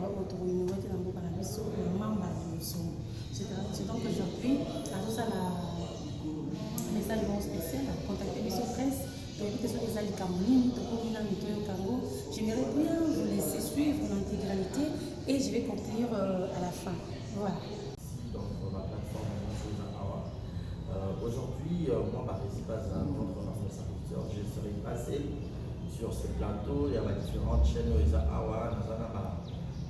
oyo tokoignore te na mboka na biso, mama Mbali Lusongo. C'est donc aujourd'hui azosala message moko spécial, acontacte biso presse. Toyebi te soki eza likambo nini, tokomi nanu toyoka yango. J'aimerais bien vous laisser suivre l'intégralité et je vais conclure à la fin. Voilà. Donc, la plateforme Awa. Aujourd'hui, moi, Baresi Baza, votre humble serviteur, je serai passé sur ce plateau. Il y a différentes chaînes oyo eza awa. Naza na ba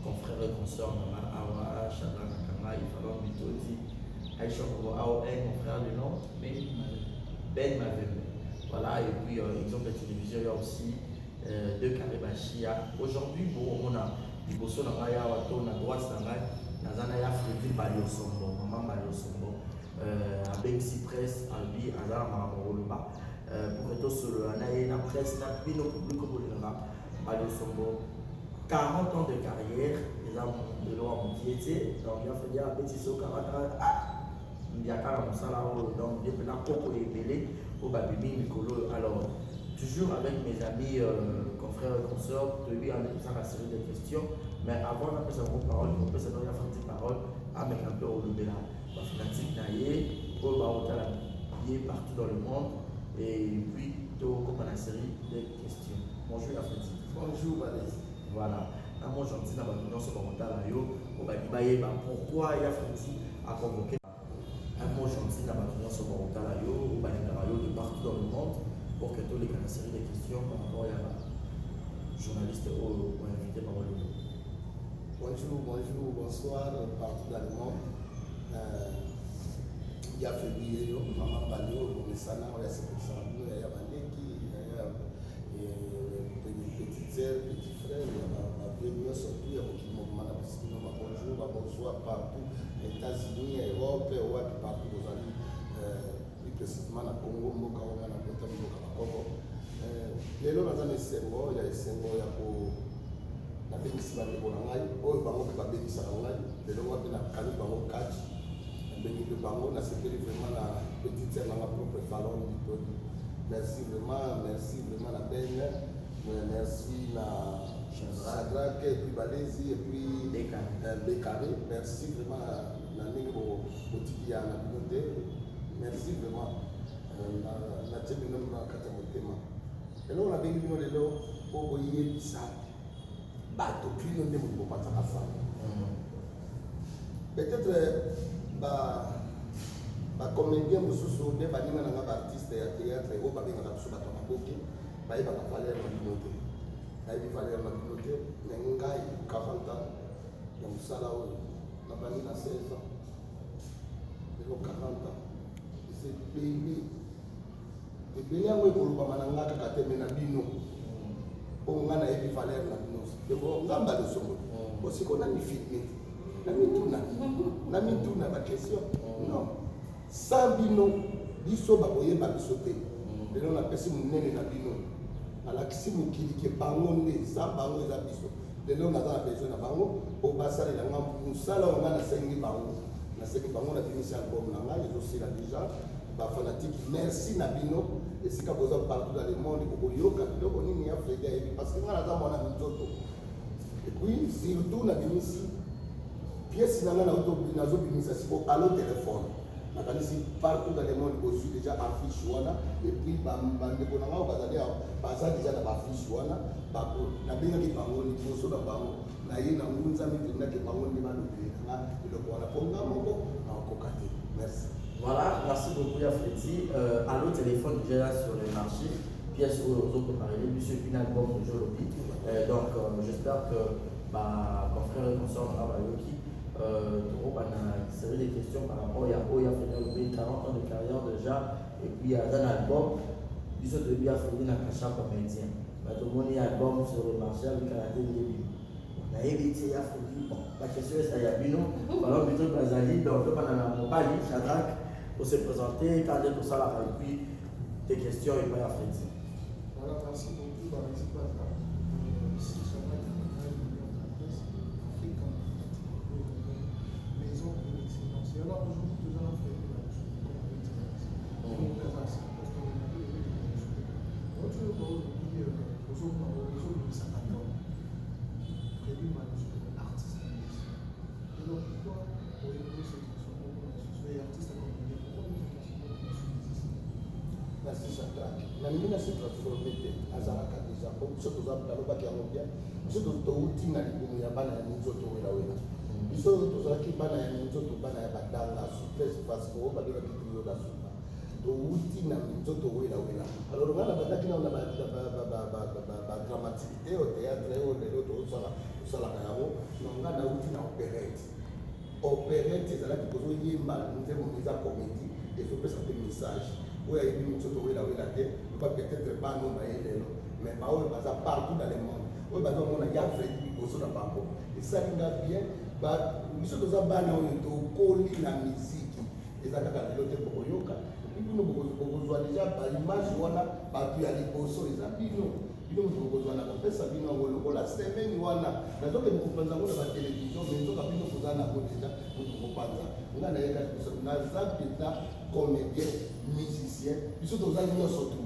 confrères et consoeurs na nga awa, Shadrach Nakanga, Ifalon Mitodi, Aïcha Kobo Ao, mon frère de nom, Ben Mavembe. Voilà, et puis exemple de télévision, il y a aussi deux carrés Bachia. Aujourd'hui, bon, on a liboso na ngai awa to na droite na ngai, naza na ya Fredi Baliosombo, mama Baliosombo. Abengisi presse, alobi aza na makambo koloba pour que tosolola na ye na presse na bino public bolingaka Baliosombo. 40 ans de carrière eza lelo ya mokie te. Donc ya Fredi abeti so 40 ans, ah, mbiaka na mosala oyo. Donc nde mpena koko ebele oyo babimi mikolo oyo. Alors, toujours avec mes amis, confrères et consoeurs, toyebi ande tosala série de questions, mais avant napesa bango parole, kopesa no ya Fredi parole, ameka mpe olobela bafanatique na ye oyo baotala ye partout dans le monde, et puis tokoma na série de questions. Bonjour ya Fredi. Bonjour Valesi. Voilà, na mo gentil na bato nyonso bakotala yo oyo balingi bayeba pourquoi ya Fredi a convoqué. Un mot gentil na bato nyonso bakotala yo oyo balingaka yo de partout dans le monde, pour que toleka na série de questions par rapport ya bajournaliste oyo oinvité bango lelo. Bonjour, bonjour, bonsoir partout dans le monde. Ya Fredi yeyo, mama Mbali oyo bomesana, oyo asepelisaka bino, yaya baleki, yaya petite sœur, petit frère, ya bavieux nyonso tu ya mokili mobima. Napesi bino babonjour, babonsoir partout, États-Unis, Europe, wapi partout bozali, plus précisément na Congo, mboka oyo nga nabota, mboka bakoko. Lelo naza na esengo ya esengo ya ko nabengisi bandeko na ngai oyo bango mpe babengisaka ngai. Lelo nga mpe nakangi bango kati, nabengi mpe bango. Nasepeli vraiment na petite sœur nanga propre, Falon Bitodi. Merci vraiment, merci vraiment na Ben, merci na Shadrach et puis Balezi et puis Bekare. Merci vraiment na ndenge botiki ya na bino te. Merci vraiment, natie bino na kati ya motema. Eloko nabengi bino lelo po boyebisa bato, bino nde moto bopanzaka sango. Peut-être bacomédien mosusu nde baninga na nga, baartiste ya théâtre oyo babengaka biso bato ya maboke, bayebaka valeur na bino te, bayebi valeur na bino te. Mais ngai, 40 ans ya mosala oyo, nabandi na 16 ans, lelo 40 ans, eza ebele ebele. Yango ekolobama na nga kaka te, mais na bino, mpo nga nayebi valeur na bino. Nga Mbala Osombo osiko nani filme te, na mituna, na mituna baquestion. Non, sans bino, biso bakoyeba biso te. Lelo napesi monene na bino, nalakisi mokili ke bango nde sa bango eza biso. Lelo naza na besoin na bango po basalela nga mosala oyo nga nasengi bango. Nasengi bango, nabimisi album na ngai, ezosila déjà. Bafanatike, merci na bino esika boza partout dans le monde. Bokoyoka biloko nini ya Fredi ayebi, parce que ngai naza mwana minzoto. Et puis surtout nabimisi pièce na ngai, nazobimisa siko Allo Téléphone. Nakanisi partout dans le monde bozwi déjà affiche wana. Et puis bandeko na ngai bazali awa, baza déjà na baaffiche wana. Nabengaki bango liboso na bango, naye na ngunzami mpendake bango nde balobeleka nga eloko wana, mpo nga moko nakokoka te. Merci. Voilà, merci beaucoup ya Freddy. Allo Téléphone déjà sur le marché, pièce oyo ozo préparer les bus et puis l'album de Jolobi. Donc j'espère que ba confrères et consoeurs na bayoki. Tokobanda série de questions par rapport ya oyo ya Freddy alobi, 40 ans de carrière déjà et puis aza na album. Biso toyebi ya Freddy na Kacha comédien. Bato moni album sur le marché avec kala te ndebi. Nayebi te ya Freddy, bon, ba question eza ya bino. Alors plutôt bazali, donc tobanda na mobali Shadrach pour se présenter quand nde tosalaka, et puis tes questions epai ya Freddy. Voilà, merci beaucoup, Baresi Plaza. Ici, Shadrach Nakanga, leader de la presse, Afrique Maison de l'excellence. Et alors, aujourd'hui, nous allons faire la comme on dit, donc, c'est parce qu'on a vu les aujourd'hui, aujourd'hui, ça. Freddy Mbala, artiste. se transformer pour artiste comédien? Pourquoi se transformer pour musicien? Merci, Shadrack. Nalingi na se transforme te, azalaka déjà. Po biso toza, nalobaki yango bien, biso touti na libumu ya bana ya minzoto welawela. Biso tozalaki bana ya minzoto, bana ya badanga souplesse Vasco oyo babengaki trio da suka. Touti na minzoto welawela. Alors ngai nabandaki nano na badramatique oyo, théâtre oyo lelo tozosala, tosalaka yango. Na ngai nauti na opérette. Opérette ezalaki kozoyemba nzembo, eza comédie, ezopesa mpe message. Oyo ayebi minzoto welawela te, loba peut-être bana oyo baye lelo, mais baoyo baza partout dans le monde, oyo bazomona ya Fredi liboso na bango, esali nga bien. Biso toza bana oyo tokoli na miziki, eza kaka lelo te. Bokoyoka bino, bokozwa déjà baimage wana. Bato ya liboso eza bino. Bino moto bokozwa na kopesa bino yango lokola semaine wana nazokende kopanza yango na batelevizio, mais nzoka bino koza nango déjà, moto kopanza. Nga nayeka liboso, naza mpenza comédien musicien. Biso toza nyonso tu,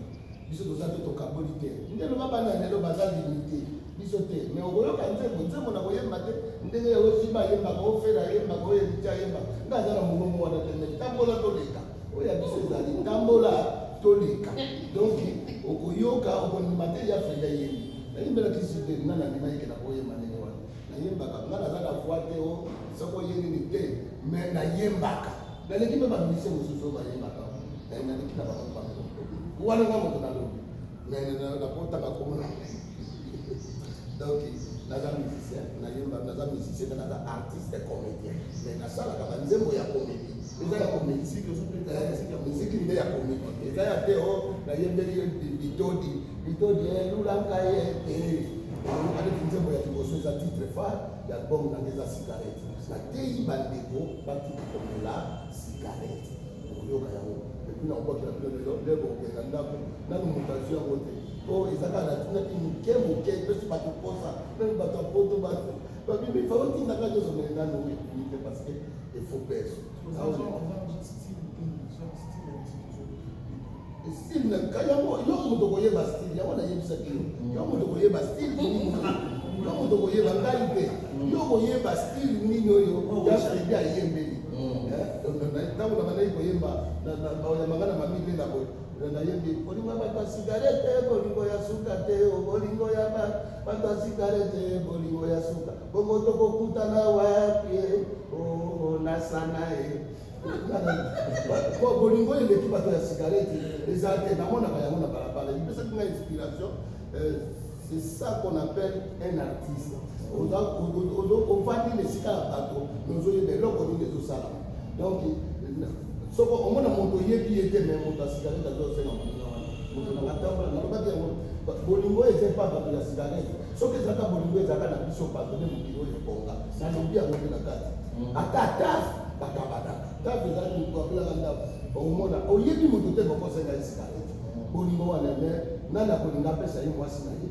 biso toza te, tokaboli te. Nde loba bana ya lelo baza limité, biso te. Mais okoyoka nzembo, nzembo na koyemba te ndenge oziba ayembaka, ofela ayembaka, oyo eliti ayembaka. Nga aza na mongongo wana te, mais tambola toleka, oyo ya biso ezali tambola toleka. Donc okoyoka, okondima te ya Fredi ayembi. Nayembelaki site nga, nandima yeke na koyemba ndenge wana nayembaka. Nga naza na voix te o soki oye nini te, mais nayembaka, naleki mpe bamusicien mosusu oyo bayembaka, naleki na bango. Bango wana nga moto nalobi, mais nakotanga komona. Donc naza musicien, nayemba, naza musicien mpe naza artiste comédien, mais nasalaka banzembo ya comédie, eza ya comédie. Miziki nde ya comédie, eza ya te o nayembeli bitodi bitodi elulanga ye te. Aleki nzembo ya liboso eza titre phare ya album nanga, eza Cigarette. Nateyi bandeko batika komela cigarette. Okoyoka yango et puis nakobwakela bino lelo nde bokokenda ndako. Nanu moto azwi yango te, po eza kaka natindaki moke moke, epesi bato posa. Même bato ya poto, bato babimi fa otindaka nyonso, mais nanu ebimi te parce que il faut peso. Style na yango, yo moto koyeba style yango, nayebisaki yo, yo moto koyeba style nini, yo moto koyeba, ngai te. Yo koyeba style nini oyo ya Fredi ayembeli. Ntango na bandaki koyemba, bayambanga na mamile na boye, nayembi bolingo ya bato ya cigarette, bolingo ya suka te, bolingo ya bato ya cigarette, bolingo ya suka, bongo tokokutana wapi nasana ye bolingo eleki bato ya cigarette eza te. Namonaka yango na balabala, epesaki nga inspiration. C'est ça qu'on appelle un artiste. Ovandi na esika ya bato, mais ozoyeba eloko nini ezosalama. Donc soko omona moto oyebi ye te, mais moto ya cigarette azosenga moninga wana, moto na batambola. Nalobaki yango, bolingo oyo eza epa bato ya cigarette. Soki ezalaka bolingo ezalaka na biso bato nde mokili oyo ebonga. Nalobi yango mpe na kati, ata taf bakabanaka, taf ezalaki moto apelaka ndako, omona oyebi moto te, bokosenga ye cigarette. Bolingo wana, mais nani akolinga apesa ye mwasi na ye?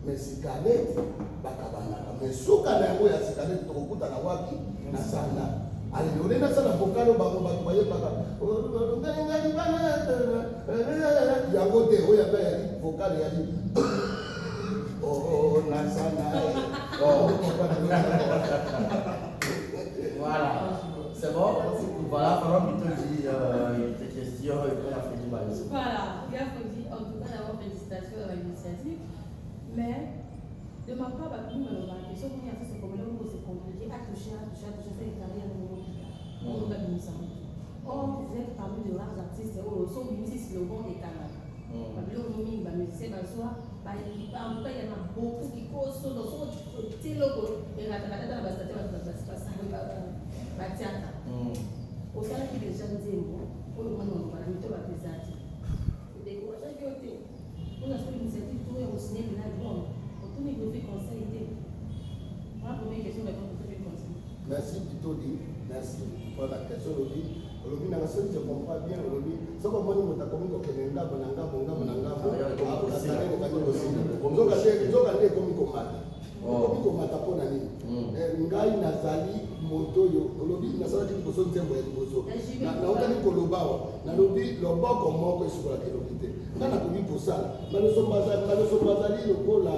Mais cigarette bakabanaka, mais suka na yango ya cigarette, tokokutana wapi na sanda? Ale ole nasala vocal, bango bato bayebaka yango te. Oyo anga yali vocal yali nasana. Voilà, c'est bon. Voilà, pendant Bitodi, il était question et puis il a fait du mal. Voilà, il a dit en tout cas d'abord félicitations à l'initiative. Mais de ma part, bah, nous, la question qu'on a fait, c'est comme c'est compliqué à toucher, à toucher, à toucher, faire une carrière de on a mis ça. Or, vous êtes parmi les rares artistes où sont mis slogan et Canada. Babiloko mingi bamusicien bazwa, en tout cas il y en a beaucoup qui causent dans son tiloko eratakata na bastate, batiaka. Osalaki déjà nzembo oyo mwana oloba na mito bato eza te, odécourageaki yo te mpona soki initiative to ya kosigner mpena album, otuni kofi conseil te? Voilà, première question, réponse, to continue. Merci Bitodi, merci pour la question. Olobi, olobi nanga, soki je comprends bien, olobi soki omoni moto akomi kokende ngambo na ngambo, ngambo na ngambo, ekandi kosila, nzoka nde ekomi komata, ekomi komata. Mpo na nini? Ngai nazali moto oyo olobi nasalaki liboso nzembo ya liboso. Nautaki koloba awa, nalobi loboko moko esukolaka elobi te. Ngai nakoki kosala malosombo azali lokola,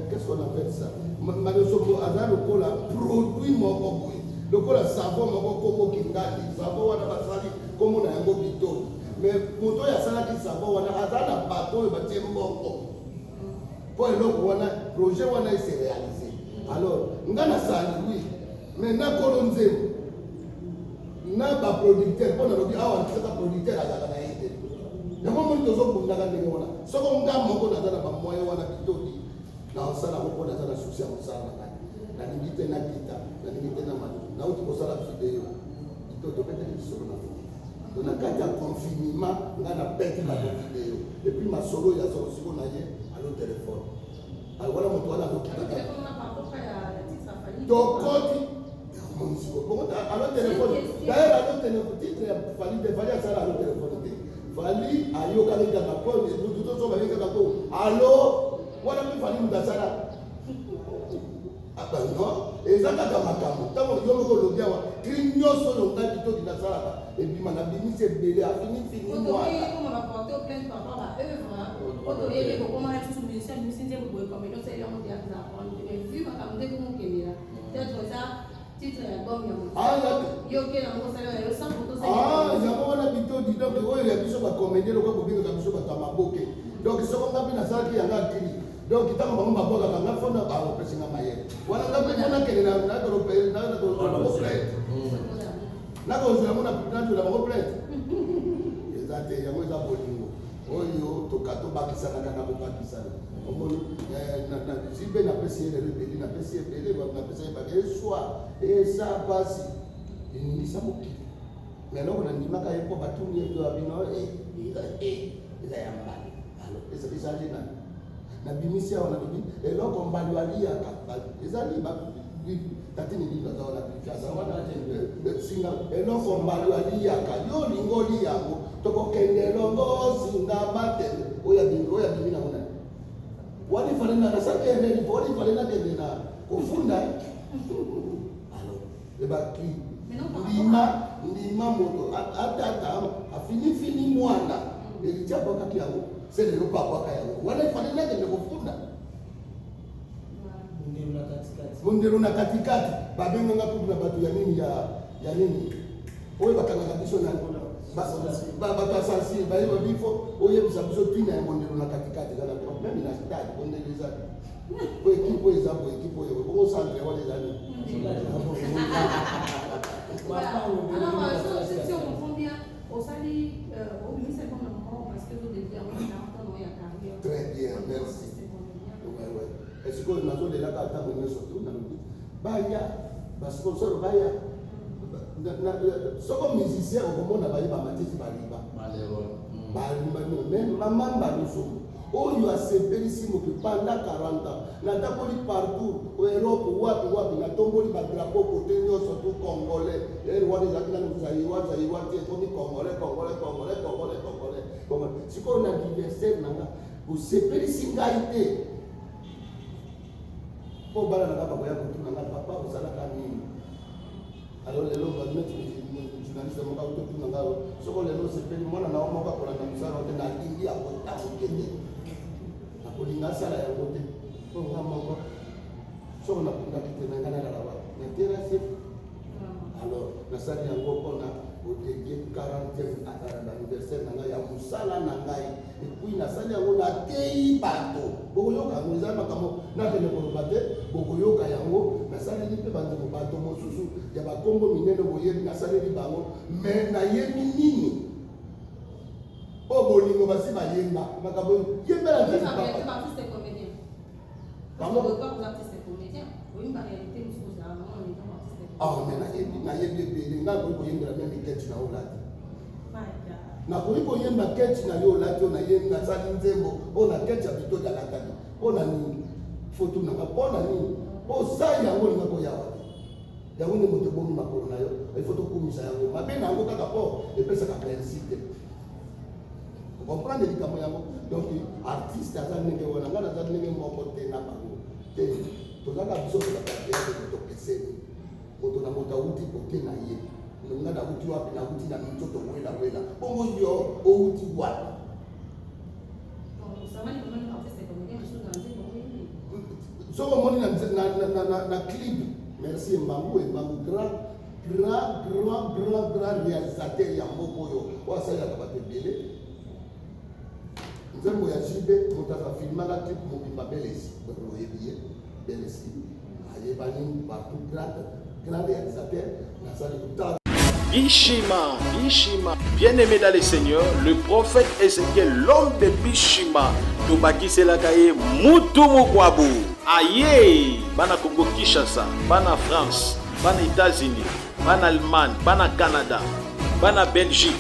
qu'est-ce qu'on appelle ça, malosombo aza lokola produit moko boye. Lokola savon moko kombo Kingandi, savon wana basali kombo na yango Bitodi. Mais moto oyo asalaki savon wana aza na bato oyo batie mbongo mpo eloko wana, projet wana ese réalise. Alors nga nasali, oui, mais nakolo nzembo na baproducteur, mpo nalobi awa saka producteur azalaka na ye te. Yango moni tozobundaka ndenge wana. Soko nga moko naza na bamoyen wana, Bitodi naosala yango, mpo naza na souci ya mosala na ngai. Nalingi te nakita, nalingi te na mani. Nauti kosala video, Bitodi obetaki lisolo na to na kati ya confinement. Nga nabeti bato video et puis masolo ya siko na ye alo telefone. Wana moto wana azokita tokoti bongo alo telefone. D'ailleurs, alo telefone, titre ya Fally te. Fally asala alo telefone te. Fally ayokaki kaka po mutu toso baye kaka ko alo wana mpe Fally mutu asala. Non, eza kaka makambo. Ntango yo moko olobi awa, cri nyonso oyo ngai Bitodi nasalaka ebima, nabimisi ebele, afini fini mwana. Otoyebi kokoma lisusu musicien abimisi nzembo boye, comédien osali yango théâtre, eza apprendre, mais vu makambo nde komokendela, théâtre eza titre ya album ya moto, yo ke nango osali yo sans photo. Yango wana, Bitodi. Donc oyo ya biso bacomédien, lokola bobengaka biso bato ya maboke, donc soko nga mpe nasalaki yanga cri, donc ntango bango babwakaka nga, fona baopesinga mayele wana, nga mpe fona kende nakozwa plainte, nakozwa yango, nazwela bango plainte. Eza te, yango eza bolingo oyo tobakisanaka na kobakisana. Omoni zibe, napesi ye lelo ebele, napesi ebele, napesa ye bake eswa esa mpasi eningisa mokili. Mais eloko nandimaka ye, mpo batuni ye to abino eza ya mbali. Alors ezali nani nabimisi awa? Nalobi eloko mbali aliaka ezali tatini lino aza wana, aza wana singa. Eloko mbali aliyaka, yo olingi oli yango, tokokende elongo singa matele. Oyo abimi nango nani wani fale na nasaki erreur, wani fale nakende na kofunda. Alors ebaki ndima ndima moto atata afinifini mwana eliti abwakaki yango se lelo mpo abwaka yango wana, efale nakende kofunda. Mondelo na katikati, babenganga kutu na bato ya nini, ya nini oyo bakangaka biso na bato ya censure, bayeba bifo oyebisa biso ntina ya mondelo na katikati. Eza na même na stade mondelo eza po équipe oyo eza bo équipe oyo bongo centre wana eza nini? Alors, si on comprend bien, osali obimisa comme mort parce que ozodédier yango na 40 ans ya carrière. Très bien, merci. Ouais. Sikoyo nazolelaka ntango nyonso tu, nalobi baya basponsor, baya soko musicien okomona bayeba matiti baliba balimba. Mais mama Mbalusomo oyo asepelisi moto pendant 40 ans, natamboli partout, Europe, wapi wapi, natomboli badrapeau kote nyonso tu congolais. Ere wana ezalaki nanu Zaïrois, Zaïrois ti ekomi congolais, congolais, congolais, congolais, congolais, congolais. Sikoyo na anniversaire na nga osepelisi ngai te, mpo bana na nga bakoya kotuna nga: "Papa, osalaka nini?" Alors lelo neti journaliste moko akotuna nga: "Soko lelo osepeli, mwana na yo moko akolanda mosala te?" Nalingi akota moke te, nakolinga asala yango te, mpo nga moko soko nakundaki te na ngai nalala wapi? Na terrasse. Alors nasali yango mpona kodédier 40e anniversaire na ngai ya mosala na ngai. Et puis nasali yango, nateyi bato, bokoyoka yango. Eza makambo nakende koloba te, bokoyoka yango. Nasaleli mpe bandeko, bato mosusu ya bakombo minene boyebi, nasaleli bango. Mais nayebi nini oyo bolingo basi bayemba makambo yembela nzali papa. Artiste comédien. Pardon? Artiste comédien, oyimba réalité mosusu, ozala vraiment en étant artiste. Ah, mais nayebi, nayebi ebele. Ngai nakoki koyembela même keti na olati, nakoki koyemba keti na yo olati oyo. Nayebi, nasali nzembo oyo na keti ya Bitodi alataki. Mpo na nini fotunanga? Mpo na nini? Mpo osali yango, olinga koyawa te. Yango nde moto ebomi makolo na yo. Ifo tokumisa yango mabe na yango kaka mpo epesaka merci te. Comprendre likambo yango. Donc artiste aza ndenge wana, ngai naza ndenge moko te na bango te. Tozaka biso tozaka te, tokeseni, moto na moto awuti kote na ye. Nga nauti wapi? Nauti na minzoto welawela. Bongo yo outi wapi? Donc, ça va, les artiste comédien mosusu na nzembo oyimbi. Soki omoni na clip, merci Embangu, Embangu grand. Grand grand grand grand réalisateur ya mboka oyo oyo asalelaka bato ebele. Nzembo ya JB moto azafilmaka clip mobimba Belesi, oyebi ye Belesi ayebani partout, grand grand réalisateur nasali kotala. Bishima, Bishima, bien-aimé dans le Seigneur, le prophète Ezekiel, l'homme de Bishima, tobakiselaka ye mutu mokwabu. Aye, bana Congo Kinshasa, bana France, bana États-Unis, bana Allemagne, bana Canada, bana Belgique,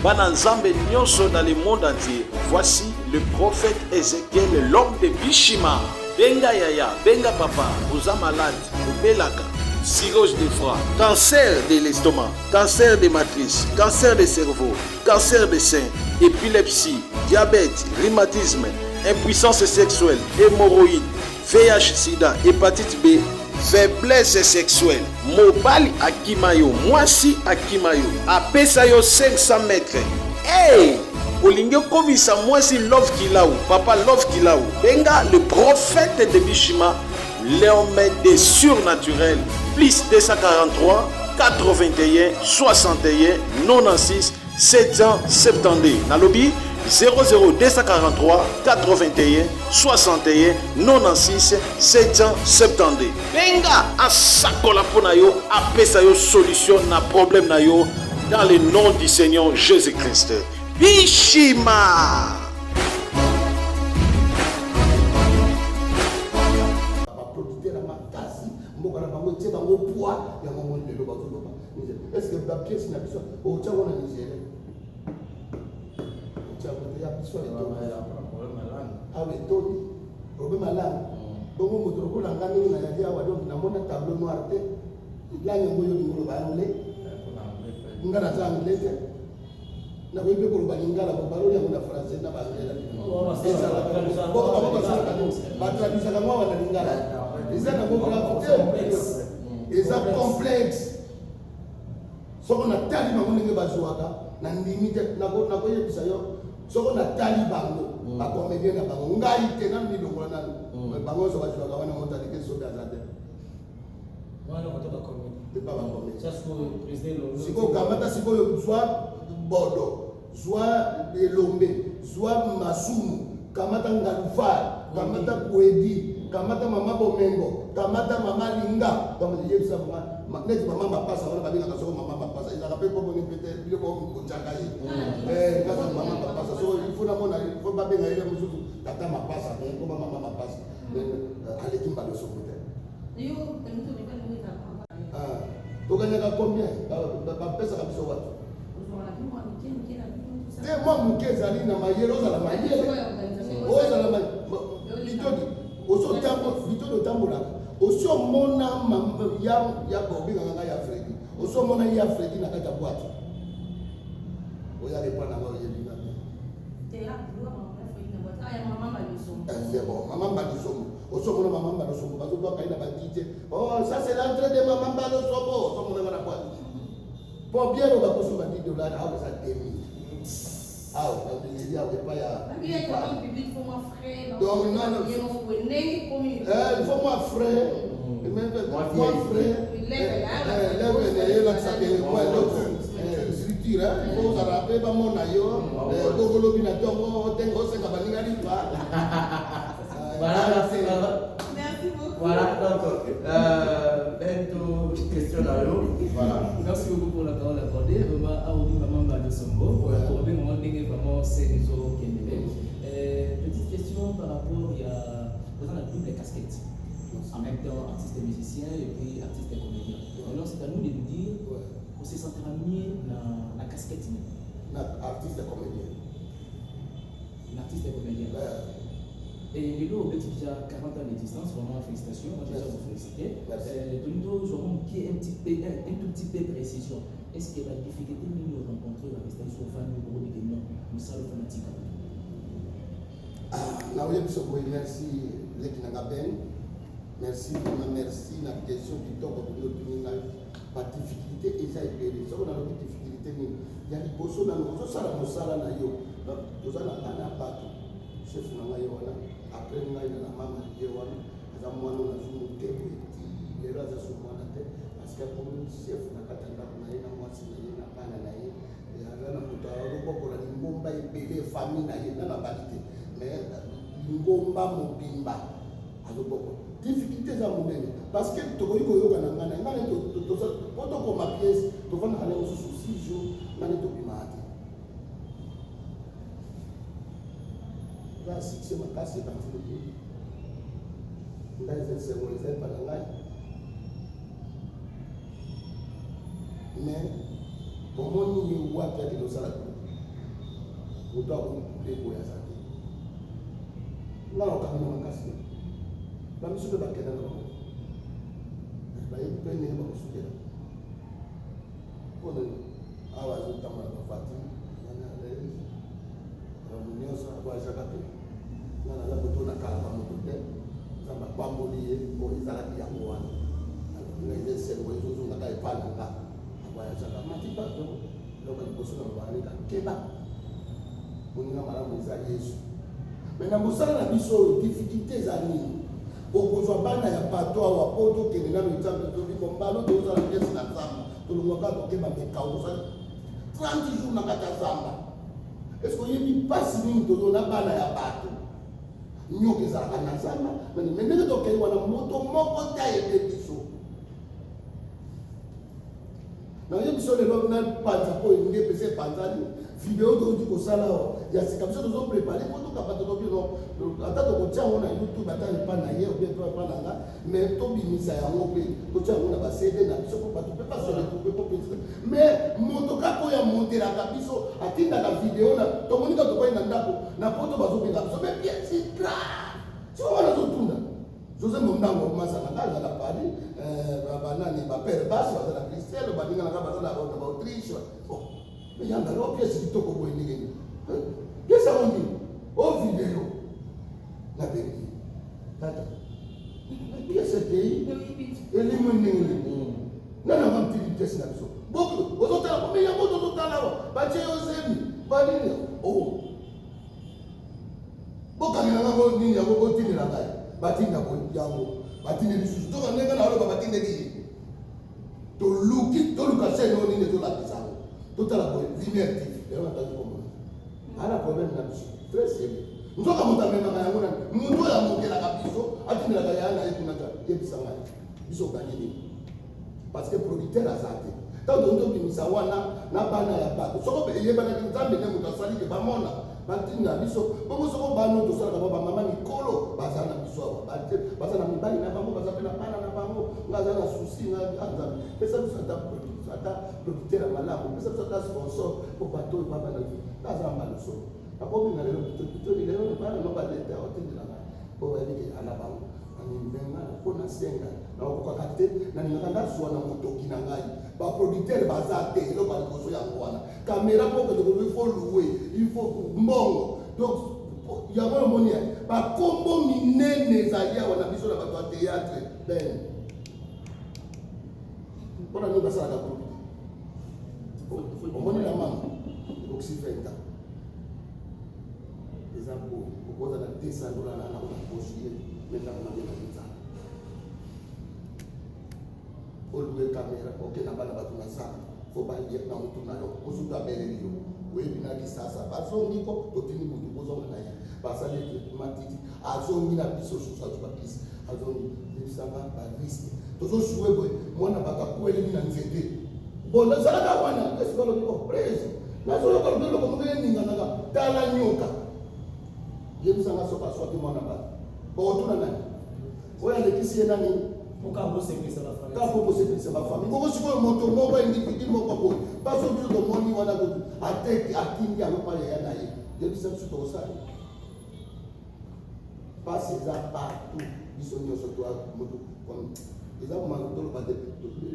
bana Nzambe nyonso dans le monde entier. Voici le prophète Ezekiel, l'homme de Bishima. Benga yaya, benga papa, oza malade, obelaka, cirrhose de foie, cancer de l'estomac, cancer de matrice, cancer de cerveau, cancer de sein, épilepsie, diabète, rhumatisme, impuissance sexuelle, hémorroïdes, VIH sida, hépatite B, faiblesse sexuelle. Mobali akima yo, mwasi akima yo, apesa yo 500 mètres. Hey! Olingi okomisa mwasi Love Kilau, papa Love Kilau. Benga le prophète de Bishima, l'homme des surnaturels, plus 243 81 61 96 772. Nalobi 00 243 81 61 96 772. Benga asakola mpo na yo, apesa yo solution na problème na yo dans le nom du Seigneur Jésus-Christ. Bishima! Baproducteur ya makasi mboka na bango etie bango poids yango moni lelo bazoloba est ce que bapiese na biso otya ngo na Nigeria otya ngo te ya biso awa etondi problème ya langue. Bongo moto lokola nga ndenge nayali awa, donc namona tableau noir te. Langue yango yo olingi oloba anglais, nga naza anglais te, nakoki mpe koloba lingala, bobaloli yango na français na baanglais na bino. Bango basalaka nini? Batraduisaka yango awa na lingala, eza nango grave te, eza complexe. Soko natali bango ndenge bazwaka, nandimi te. Nakoyebisa yo, soko natali bango bacomédien na bango, ngai te, nanu milongola nanu. Bango nyonso bazwaka wana, moto aleki soki aza te. Epa bacomédien sikoyo, kamata sikoyo, zwa Bodo, zwa Elombe, zwa Masumu, kamata Ngalufar, kamata Kwedi, kamata mama Bomengo, kamata mama Linga, yebisa neti mama Mapasa wana babengaka soko mama Mapasa, ezalaka mpe komoni mpe te biloko kotyaka ye kaka mama Mapasa. So il faut namona, il faut babenga ye mosusu tata Mapasa, mais koma mama Mapasa aleki mbala soko te. Tokanyaka combien? Bapesaka biso wapi te? Mwa moke ezali na mayele, ozala mayele, ozala bitodi, bitodi otambolaka, osi omona ya obengaka ngai ya Fredi, osi omona ya Fredi na kati ya boîte oyaka epa nanga, oyebi nga te. C'est bon, mama Mbalisombo, osi omona mama Mbalisombo bazobwaka ye na badj? Oh, ça c'est l'entrée de mama Mbalisombo. Osi omona nga na boîte? Po bien oyo bakosomba 10 $ awa eza 2000 awa na bileli awa epai ya. Donc non, non, il faut moi frais, moi frais leve na ye elakisaka mwa eloko structure. Il faut ozala mpe bamona yo bongo lobi na ntongo otenga osenga baninga lipa. Voilà, merci. Merci beaucoup. Voilà, donc, Bento, question na yo. Voilà. Merci beaucoup pour la parole accordée. Vraiment, Aoudi Maman Mbado Sombo. Pour bien moment, vraiment, c'est les autres qui Petite question par rapport, il y a la double casquette. En même temps, artiste et musicien et puis artiste et comédien. Alors, c'est à nous de nous dire, on se sentira mieux dans la casquette. Artiste et comédien. L'artiste et comédien. Et lelo obeti déjà 40 ans d'existence, vraiment félicitations, moi je dois vous féliciter. Nous aurons un petit peu, un tout petit peu de précision. Est-ce que la difficulté que nous rencontrons avec les fans de non, nous sommes fanatiques? Ah, naoyebi biso boye, merci leki nanga Ben, merci vraiment, merci na question kitoko bino otuni ngai. Badifficulté eza ebele. Soko nalobi difficulté nini, ya liboso nano ozosala mosala na yo, toza na bana bato. Chef na ngai ye wana, après ngai na mama ye wana, aza mwana oyo nazwi motema eti lelo aza so mwana te parce que akomi Akomi chef na kati ya ndako na ye na mwasi na ye na bana na ye. Aza na moto azobokola lingomba ebele, famille na ye nanu abali te, mais lingomba mobimba azobokola. Difficulté eza monene parce que tokoki koyoka na ngai na ngai po tokoma pièce, tovandaka na mosusu 6 jours, ngai nde tobimaka te. Eza succès makasi ebandi mokili, ngai eza esengo, eza epa na ngai. Mais omoni ye wapi akende osala groupe? Moto akokule boye aza te. Nga nakokangi na makasi te, bamisu mpe bakenda na bango, bayebi mpe ndenge bakosukela. Mpona awa azotambola bavoiture wana, makambo nyonso avoyageaka te. Nga naza moto nakalaka moto te. Nzambe apamboli ye oyo ezalaki yango wana. Nga eza esengo ezozongaka epa na nga. Avoyageaka mati bato eloko ya liboso na lobaleka keba, moninga malamu eza Yesu. Mais na mosala na biso oyo, difficulté eza nini? Okozwa bana ya bato awa po tokende nano exemple, tobiko mbalo tozala pièce na zamba, tolongwaka tokeba mekao, tosali 30 jours na kati ya zamba. Est-ce que oyebi mpasi nini tozo na bana ya bato? Nyoka ezalaka na zamba, mais ndenge tokei wana, moto moko te ayebe biso. Nayebi biso lelo napanza mpo nde mpesa epanzani video touti kosala awa ya sika. Biso tozoprépare mpo tokapa tolobi no ata tokotia yango na YouTube, ata epa na ye obie to epa na nga, mais tobimisa yango mpe totia yango na baCD na biso mpo bato mpe base retrouve mpo pesa. Mais moto kaka oyo amontelaka biso, atindaka video na tomoni kaka tokwai na ndako na poto, bazobenga biso, mais bien, c'est grave. Siko wana azotunda José Mondango masa na ngai aza na Paris, banani bapère basi baza na Bruxelles, baninga na ngai baza na baAutriche. Mais yanga o pièce kitoko boye, ndenge nini pièce yango nini o video nabengi tata pièce ekei elimwe ndenge nini? Nani yango amtili pièce na biso? Ozotala me yango tozotala awa, batie yo zemi banini o bokangela ngango nini yango, botindela ngai, batinda yango, batindi lisusu toka ndenge na oloba, batindeli ye. Toluki, toluka chaîne oyo nini ezolakisa yango, totala boye Lumière TV. Lelo natangi komona ana problème na biso très sérieux. Nzoka moto amemaka yango nani? Moto oyo amokelaka biso, atindelaka yaya na ye kuna ta yebisa ngai biso oganye nini, parce que producteur aza te. Ntango tondi tobimisa wana na bana ya bato, soko eyebanaki, Nzambe nde moto asali ke bamona, batinda biso bongo. Soko bano tosalaka ba bamama mikolo baza na biso awa, baza na mibali na bango, baza mpe na bana na bango. Nga aza na souci nga, Nzambe pesa biso ata producteur ya malamu, pesa biso ata sponsor po bato oyo babana. Nga aza na mbala solo nakobenga lelo pitopitoli, lelo bana no baleta otindela ngai po bayebi ke ana bango animbenga mpo nasenga nakokokaka te. Nalingaka nazwa na motoki na ngai, baproducteur baza te. Eloko ya liboso yango wana, caméra mpo okende koloba, il faut louer, il faut mbongo. Donc yango namoni bakombo minene ezali awa na biso na bato ya théâtre ben mpona nini basalaka groupe te? Omoni na mama ekokisi 20 ans, eza boye, okoza na 200 $ na nango na poche ye, mais ndako na bino nzala, olouer caméra, okenda bana bato na zamba, fo balia na motu na yo, mosusu abeleli yo, oyebi na Kisasa bazongi ko totindi motu kozonga na ye, basali matiti, azongi na biso susu, azwi bakisi, azongi yebisanga barisque. Tozojouer boye, mwana bato akweleli na nzete. Bon, nazalaka wana esi balobi o prese, nazoyoka lobi eloko moko eninganaka, tala nyoka. Yebisanga soki aswaki mwana bato, bokotuna nani oyo alekisi ye nani? Kaka po kosepelisa bafamille. Bongo sikoyo moto moko, individu moko boye, baso biso tomoni wana kutu ateki, atindi yango pa yaya na ye, yebisa biso tokosala. Pasi eza partout, biso nyonso moto eza toloba te,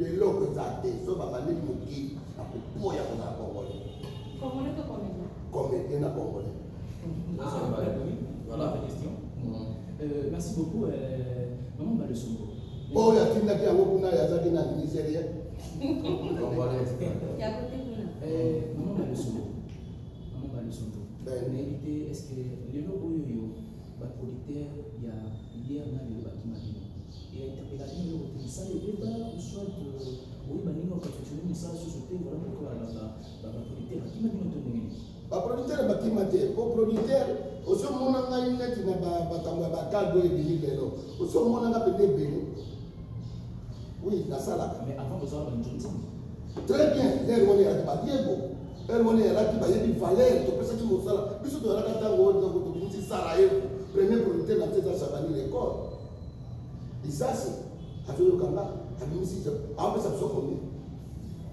eloko eza te. So babandeli mokili na kopoya kozala Congolais. Congolais to comédien? Comédien na Congolais. Voilà. Question. Merci beaucoup, Maman Balesongo. Oyo atindaki yango kuna azalaki nani? Nigérien. Ya kote kuna. Maman Balesongo. Maman Balesongo. Nayebi te, est-ce que lelo oyo yo baproducteur ya hier na lelo bakima bino e interpella bino eloko te? Mosala ebeba ou soit oyeba ndenge operfectionne mosala susu te, voilà pourquoi baproducteur bakima bino to ndenge nini? Baproducteur bakima te, po producteur osi omona ngai neti na makambo ya bakado oyo ebimi lelo, osi omona nga mpenza ebele. Oui, nasalaka. Mais avant bozala banjonzi. Très bien, lere wana eyalaki badiego, lere wana eyalaki bayebi valeur, topesaki mosala. Biso toyalaka ntango oyo tobimisi Sarajevo, premier producteur na biso eza Chabani Record. Lisasi azoyoka nga, abimisi, apesa biso combien?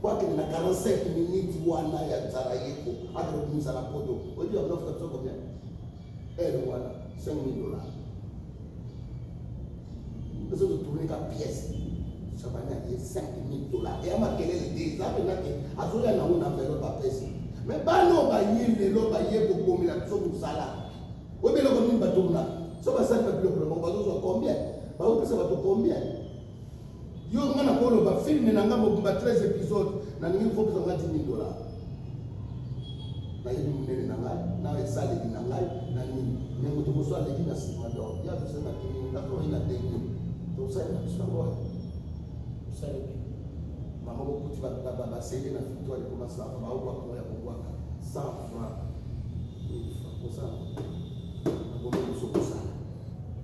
Po akende na 45 minutes wana ya Sarajevo, akende kobimisa na poto. Oyebi yango afuta biso combien? Heure wana 5000 dollars. Biso totourne ka pièce. Chabani aye 5000 dollars. Eya makelele te, eza mpenza ke azoya nango na enveloppe apesi. Mais bana oyo baye lelo, baye kobomela biso mosala. Oyebi eloko nini batomona? So basali babiloko na bango, bazozwa combien? Bazopesa bato combien? Yo, nga na koloba film na nga mobimba 13 épisode, nalingi fopesa nga 10 000 dollars. Nayebi monene na ngai na esaleli na ngai na nini, mais moto mosusu aleki na nsima. Donc ya tosenga 10 000, nga toyi na 2000, tosalela biso yango wana. Osaleli. Mama, bokuti basele na Victoire ekoma sava, baobwaka ya kobwaka 100 franc, 1000 franc, kosala babomi biso kosala.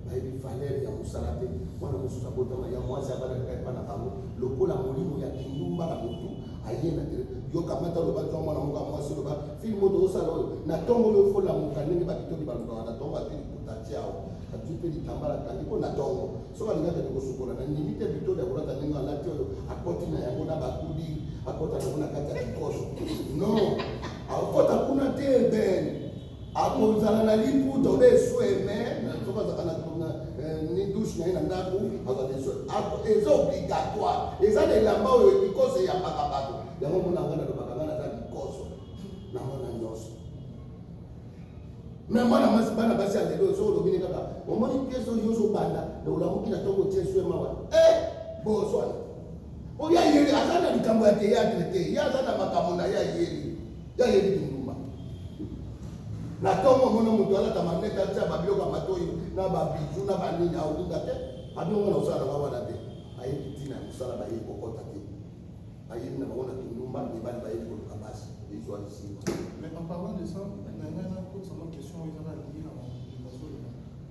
Bayebi valeur ya mosala te. Mwana mosusu abotama ya mwasi, abandaka epa na bango lokola molimo ya kindumba na motu aye na te. Yoka mata, loba zwa mwana moko ya mwasi, loba film oyo tozosala oyo na ntongo oyo, folamuka ndenge bakitoli balukaka na ntongo, azwi liputa tia awa, azwi mpe litambala akangi mpo na ntongo. Soki alingi akende kosukola, na ndimi te bitoli akolata ndenge alati oyo, akoti na yango na bakudi, akota nango na kati ya kikoso. Non, akota kuna te. Ben akozala na liputa obe esweme. Soki azalaka na ni douche na ye na ndako, azala eswe. Eza obligatoire, eza na elamba oyo likoso eyambaka bato. Yango mona nga nalobaka, nga naza likoso na mona nyonso. Mais mwana mwasi, bana basi ya lelo, soki olobi ne kaka omoni pièce oyo ozobanda na olamuki na ntongo, otie swema wana e boswana oyo ayeli, aza na likambo ya théâtre te, ye aza na makambo na ye, ayeli, ye ayebi kindumba. Na ntongo omona moto alata manete, atia babiloko ya matoi na babijoux na banini, aolinga te. Abiongo na kosala nanga wana te. Ayebi ntina ya mosala, bayebi kokɔta te, bayebi na bango na kindumba. Mibali bayebi koluka basi, ezwa lisima. Mais en parlant de ça, maintenant, pour sama question, ils ont lié na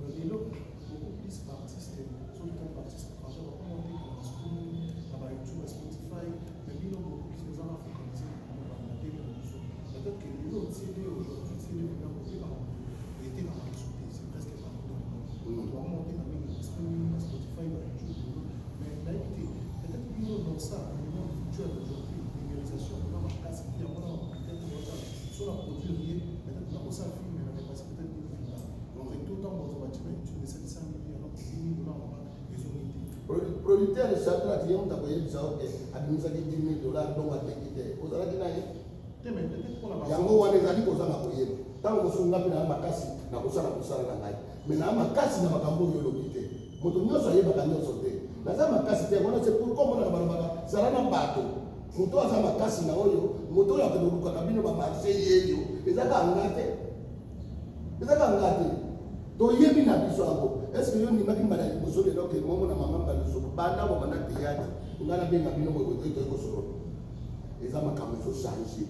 lelo, beaucoup plus artistes, surtout artistes étrangers, va monter dans streaming, na YouTube, na Spotify, mais bino beaucoup plus nous allons focaliser na télé na biso. Peut-être que lelo CD aujourd'hui, CD maintenant côté été dans la société, c'est presque partout dans le monde. On doit monter dans le streaming, na Spotify, na YouTube, mais nayebi te, peut-être bino dans ça, le monde virtuel aujourd'hui, numérisation, on a ma capacité, on a peut-être sur la produire, peut-être dans ça film, on a dépassé peut-être 10 000 dollars. Et tout le temps, on va dire, tu mets 700 000, alors 10 000 dollars, on va ils ont été. Producteur Shadrack, ye moto akoyebisa oke abimisaki 10 000 dollars, donc ateki te, ozalaki na ye. Mais peut-être pour la Yango wana ezali kozanga koyeba. Ntango mosusu nga mpe naa makasi na kosala mosala na ngai, mais naa makasi na makambo oyo olobi te. Moto nyonso ayebaka nyonso te. Naza makasi te wana. C'est pourquoi omonaka balobaka zala na bato. Moto aza makasi na oyo, moto oyo akende kolukaka bino bamarché yeyo, eza kaka nga te, eza kaka nga te. Toyebi na biso yango. Est-ce yo ndimaki mbala liboso lelo ke momona mama mbala liboso banda bobanda théâtre, nga nabenga bino boye, toyei kosolola? Eza makambo ezochange.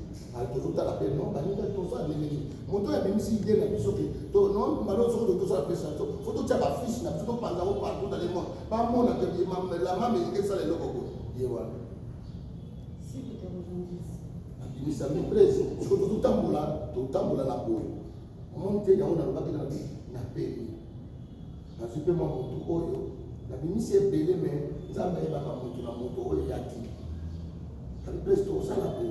Tozotala mpe non, baninga tosala ndenge nini? Moto oyo abimisi idée na biso ke non, mbala oyo soki tosala pesa biso, faut totia bafiche na biso, topanza yango partout dans le monde, bamona ke la mama elingi esala eloko boye. Ye wana abimisa miprise. Soki tozotambola, totambola na boye, omoni te. Yango nalobaki na na pemi, nazwi mpe mwa motu oyo nabimisi ebele, mais Nzambe ayebaka motu na moto oyo yati abi place tosala boye.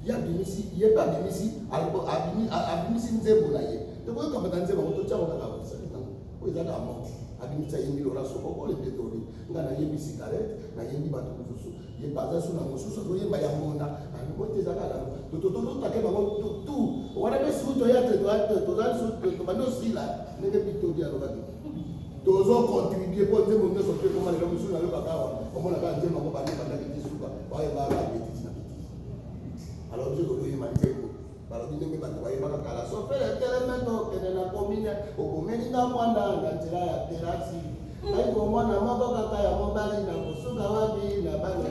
Ye abimisi, ye mpe abimisi, abimisi nzembo na ye. Tokoyokamata nzembo yango, totiango kaka nango oyo eza kaka moko. Abimisi, ayembi Lola Sokoko le pétrolier, nga nayembi cigarette, nayembi bato mosusu, ye mpe aza su na mosusu azoyemba ya ngonda aloko te. Eza kaka totake bango tu wana mpe su toya te, tozali su tobandi osila ndenge bitodi alobaki, tozocontribue mpo nzembo nyonso to ekoma lelo. Mosusu nayokaka awa, omonaka nzembo yango bandi bandaki ti suka, bayembaka bêtise na bêtise. Alors biso tozoyemba nzembo, balobi ndenge bato bayembaka kala: sofele teleme, tokende na komine, okomeli nga mwana na nzela ya terasi. Ngai komona moko kaka ya mobali na kosuka wapi na bana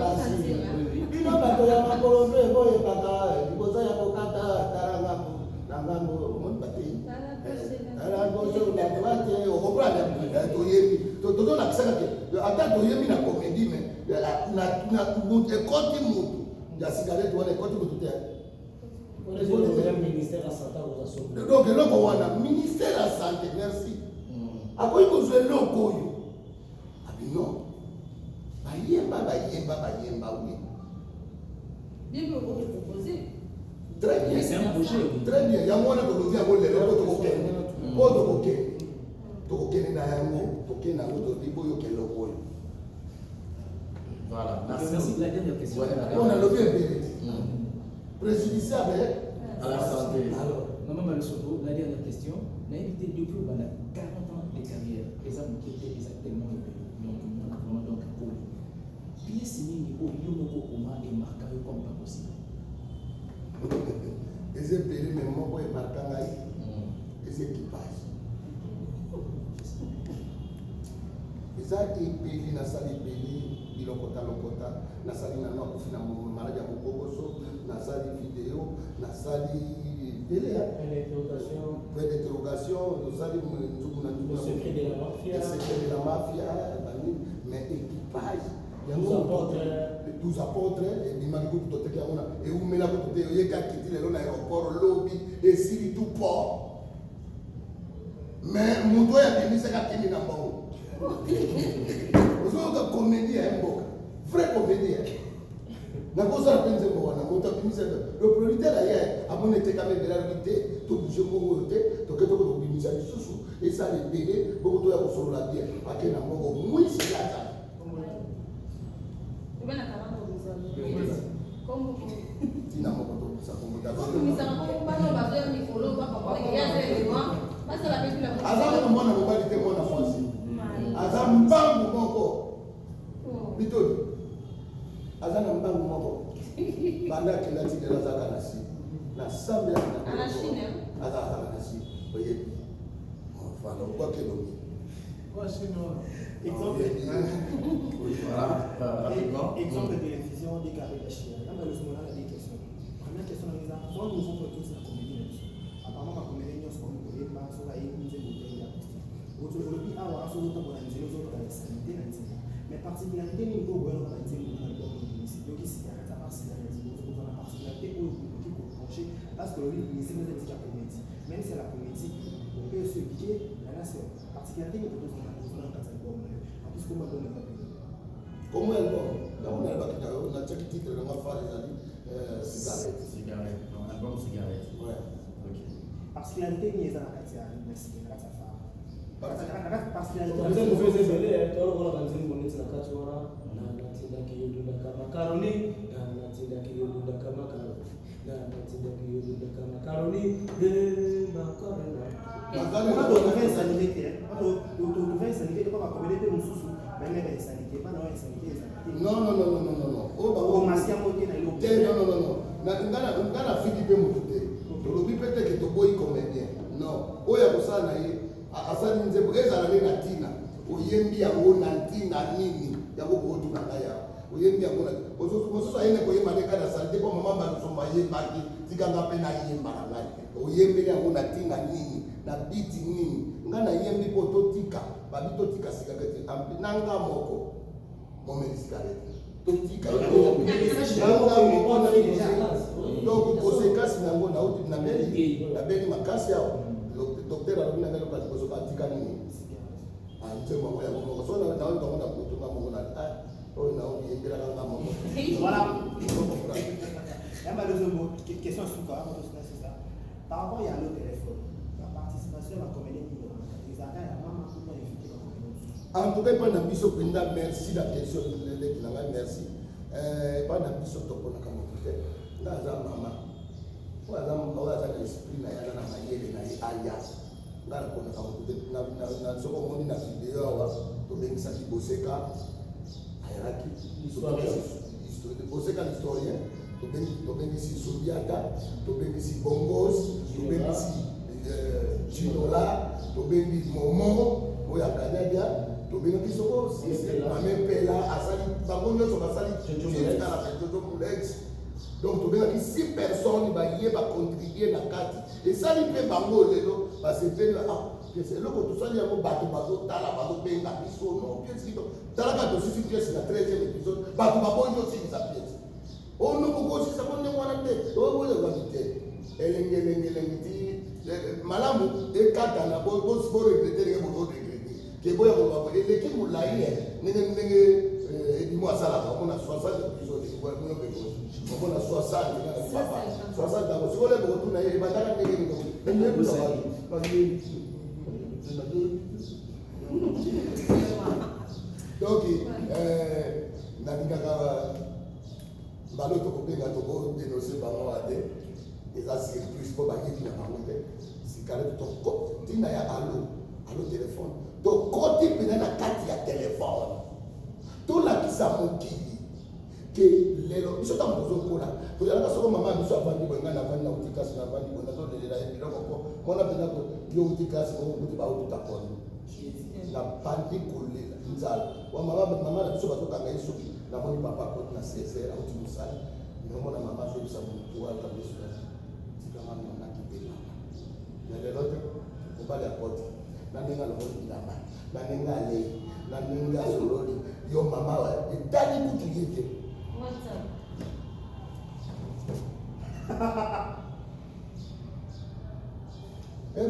basi. Bino bato ya makolo mpe boyebaka liboso ya kokata tala ngambo na ngambo omoni batei tala gauche na droite okoprendre toyebi tozolakisaka te ata toyebi na comédie mais ekoti mutu ya cigarette wana ekoti mutu te. Donc eloko wana ministère ya santé, merci, akoki kozwa eloko oyo abi non, bayemba bayemba bayemba, oui. Très bien. C'est un projet. Très bien, yango wana tolobi yango lelo po tokokende, po tokokende na yango, tokende yango, tolobi boyoka eloko oyo. Voilà, merci. Merci. La dernière question. Ouais, la Po nalobi ebele, préjudiciable à la santé. Alors. Maman Malosobo, la dernière question. Nayebi te, depuis obanda 40 ans de carrière, eza moke te, eza tellement ebele. Donc, mwana vraiment donc akoli. Pièce nini oyo yo moko okoma emarka yo comme pas possible? Eza ebele, mais moko emarka ngai eza équipage. Eza ebele, nasali ebele, bilokota lokota nasali nano akufi na maladi ya mokoboso, nasali video, nasali ebele ya Point d'interrogation. Point d'interrogation, tosali nzuku na nzuku. Le secret de la mafia. Le secret de la mafia banini, mais équipage yango. 12 apôtres. 12 apôtres ebimaki kutu, toteki yango na eumela kutu te, oyeka kiti lelo na aéroport, lobi esili tout port, mais moto oyo abimisaka akimi na mbongo. Ozoyoka comédie ya mboka, vrai comédie nakozala mpe nzembo wana, moto abimisa, le producteur aye, amoni etekami ebele, alobi te, tobouge mbongo oyo te, toke toko kobimisa lisusu, esala ebele bongo toya kosolola bien, ake na mbongo mwisi kaka. Ntina moko tobimisa kombo. Aza kaka mwana mobali te, mwana mwasi aza mbangu moko bitoli, aza na mbangu moko banda akenda tindela, azalaka na si na sambelaka, aza kaka na si oyebi voilà obwaki elongi. Exemple. Voilà, rapidement. Exemple de télévision, des carrés d'Achille. Là, malheureusement, on a des questions. Première question, on a vent nouveau pour tous la comédie là-dessus. Apparemment, ma comédie, nous sommes koyemba, soki ayebi nzembo te ya acoustique. Olobi awa soki otambola na nzela ozoyoka insanité na nzela. Mais particularité nini oyo boyanoka na nzembo na album obimisi? Yoki cigarette, à part cigarette, ozwa na particularité oyo okoki kopencher parce que olobi musique eza musique ya comédie. Même si la comédie, on peut aussi éduquer la nation. Particularité nini kozwa na kati ya album na yo? En plus, comment album eza pene? Kombo ya album yango nayebaki na yo, natiaki titre nanga phare ezali cigarette. Cigarette. Donc, album cigarette. Ouais. Ok. Particularité nini eza na kati ya na kati ya phare? Na kati particularité. Nzembo mpe eza ebele, tolokola banzembo neti na kati wana na natindaki yo dundaka makaroni, na natindaki yo dundaka makaroni, na natindaki yo dundaka makaroni de makarona. On a trouvé insanité te, on trouvé insanité te, mpo bacomédie mpe mosusu bayemeka insanité, bana oyo insanité ezala te. Non, non, non, non, non, non, oyo bango omasi yango te na eloko. Te, non, non, non, non, nga na fiki mpe motu te, tolobi mpe te ke toboyi comédien, non. Oyo akosala na ye asali nzembo ezala nde na ntina, oyembi yango na ntina nini, yango kootuna ngai awa, oyembi yango na mosusu ayende koyemba nde kaka nasali te mpo mama Mbalusombo ayembaki, tikanga mpe nayemba na ngai. Oyembeli yango na ntina nini, na biti nini? Ngai nayembi mpo totika babi, totika cigarette na nga moko momeli cigarette, totika nanga moko na. Donc conséquence na yango, nauti nabeli makasi awa, docteur alobi na ngai loka liboso batika nini nzembo yango, yango moko so naoki bango na butu nga moko na oyo naoyembelaka nga moko. Voilà. Ya deuxième question suka, c'est ça. Par rapport à le téléphone, la participation ya bacomédien mingi ezalaka ya mama to invité bacomédien mosusu? En tout cas, epai na biso mpenza, merci la question, leki na ngai, merci. Epai na biso toponaka motu te. Nga aza mama oyo aza, oyo aza na esprit na ye, aza na mayele na ye, aya. Nga naponaka motu te. Soki omoni na video awa, tobengisaki Boseka, ayalaki Boseka l'historien, tobengisi Sodiata, tobengisi Bongos, tobengisi Ginola, tobengi Momo. Oyo akanyabia tobengaki soko Mame Mpela asali bango nyonso basali Jojo Mulex. Donc tobengaki 6 personnes baye bacontribue na kati, esali mpe bango lelo basepeli. Ah, pièce eloko tosali yango, bato bazotala, bazobenga biso. Non, pièce kitoko, talaka tosisi pièce na 13e épisode, bato baboyi tosilisa pièce. Ono bokosisa ngo ndenge wana te, oyokwani te, elengi elengi elengi ti malamu ekatana. Boregretter ndenge bozoregretter ke boya koloba eleki molai ndenge ndenge Edimo asalaka. Omona 60 épisode, omona 60, papa, 60 yango sikoyo bokotuna ye ebandaka ndenge nini. Donc nalingaka mbala tokobenga, tokodénoncer bango wana te, eza surprise mpo bayebi na bango te. Sikale ntina ya allo allo téléphone, tokoti mpena na kati ya telefone, tolakisa mokili ke lelo biso ntango tozokola tozalaka, soko mama ya biso avandi boye, ngai navandi na uti classe, navandi boye, nazolelela ye biloko mpo mwana mpena yo uti classe, okuti baututa kono, nabandi kolela nzala wa mama. Mama na biso bazokanga ye soki namoni papa akoti na 16 heures, auti mosala, namona mama azoyebisa motu wana biso tikanga nakibelanga. Me lelo te, mobali akoti na ndenge alongoli bilamba, na ndenge alei, na ndenge asololi yo mama, etali kutu ye te. WhatsApp.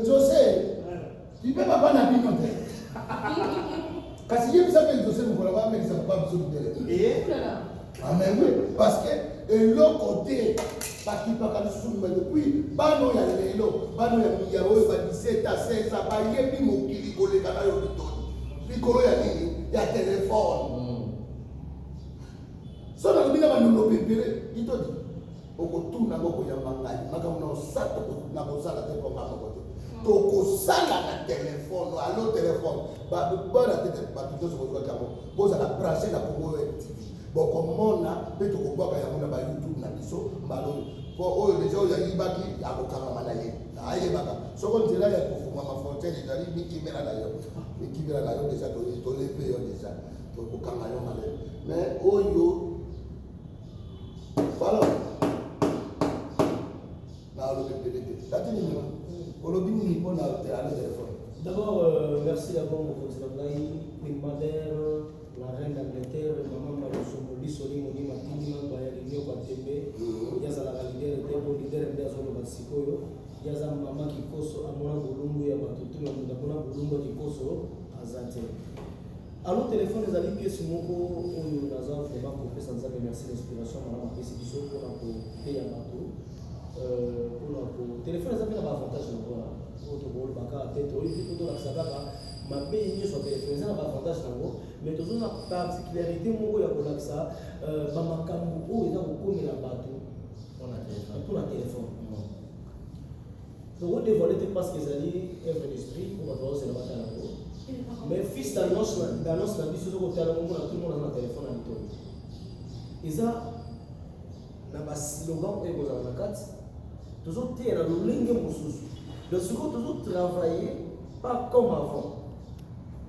Jose ipe papa na bino te, kasi yebisa mpe Jose mokolo bamelisa papa biso libele. Ouh là là. Ah mais oui, parce que eloko te bakipaka lisusu mibali. Depuis bana oyo ya lelo, bana oyo ya miya oyo ba 17 à 16 ans, bayebi mokili koleka na yo bitoni likolo ya nini? Ya telefone. So nalobi na banono pepele litodi, okotuna ngo, koyamba ngai makambo na osala na kosala te, mpo nga moko te tokosala na telefone. Allo téléphone, bana te, bato nyonso kozwaki yango, bozala branché na Congo MTV, bokomona mpe tokobwaka yango na baYouTube na biso mbala oyo, mpo oyo déjà oyo ayibaki akokangama na ye, ayebaka soko nzela ya kofungwama, frontière ezali mikimela na yo, mikimela na yo déjà, tolepe yo déjà, tokokanga yo malele. Mais oyo voilà, nalobi ebele te. Tati nini olobi nini mpona allo téléphone? D'abord, merci d'abord mokonzi na ngai, Queen Mother, la reine d'Angleterre, mama Mbalosombo Lisoli Moni Matindi Mamba ya Linyoko Atembe. Ye azalaka leader te, po leader nde azoloba sikoyo. Ye aza mama kikoso, amona bolumbu ya bato te, moto amona bolumbu ya kikoso aza te. Allo téléphone ezali pièce moko oyo naza vraiment kopesa Nzambe merci, l'inspiration malamu apesi biso mpona koteya bato, mpona ko telefone eza mpe na baavantage nango wana oyo tokoloba kaka te, toyebi mpo tolakisa kaka mabe nyonso ya telefone. Eza na baavantage nango, mais toza na particularité moko ya kolakisa bamakambo oyo eza kokomela bato mpona telefone. Tokodévoiler te parce que ezali œuvre d'esprit po bato bazozela batala yango. Mais fils d'annonce na biso, ozokotala ngo, mona tout le monde aza na telefone na litoi, eza na baslogan oyo ekozala na kati, tozoteya na lolenge mosusu. Donc sikoyo tozotravailler pas comme avant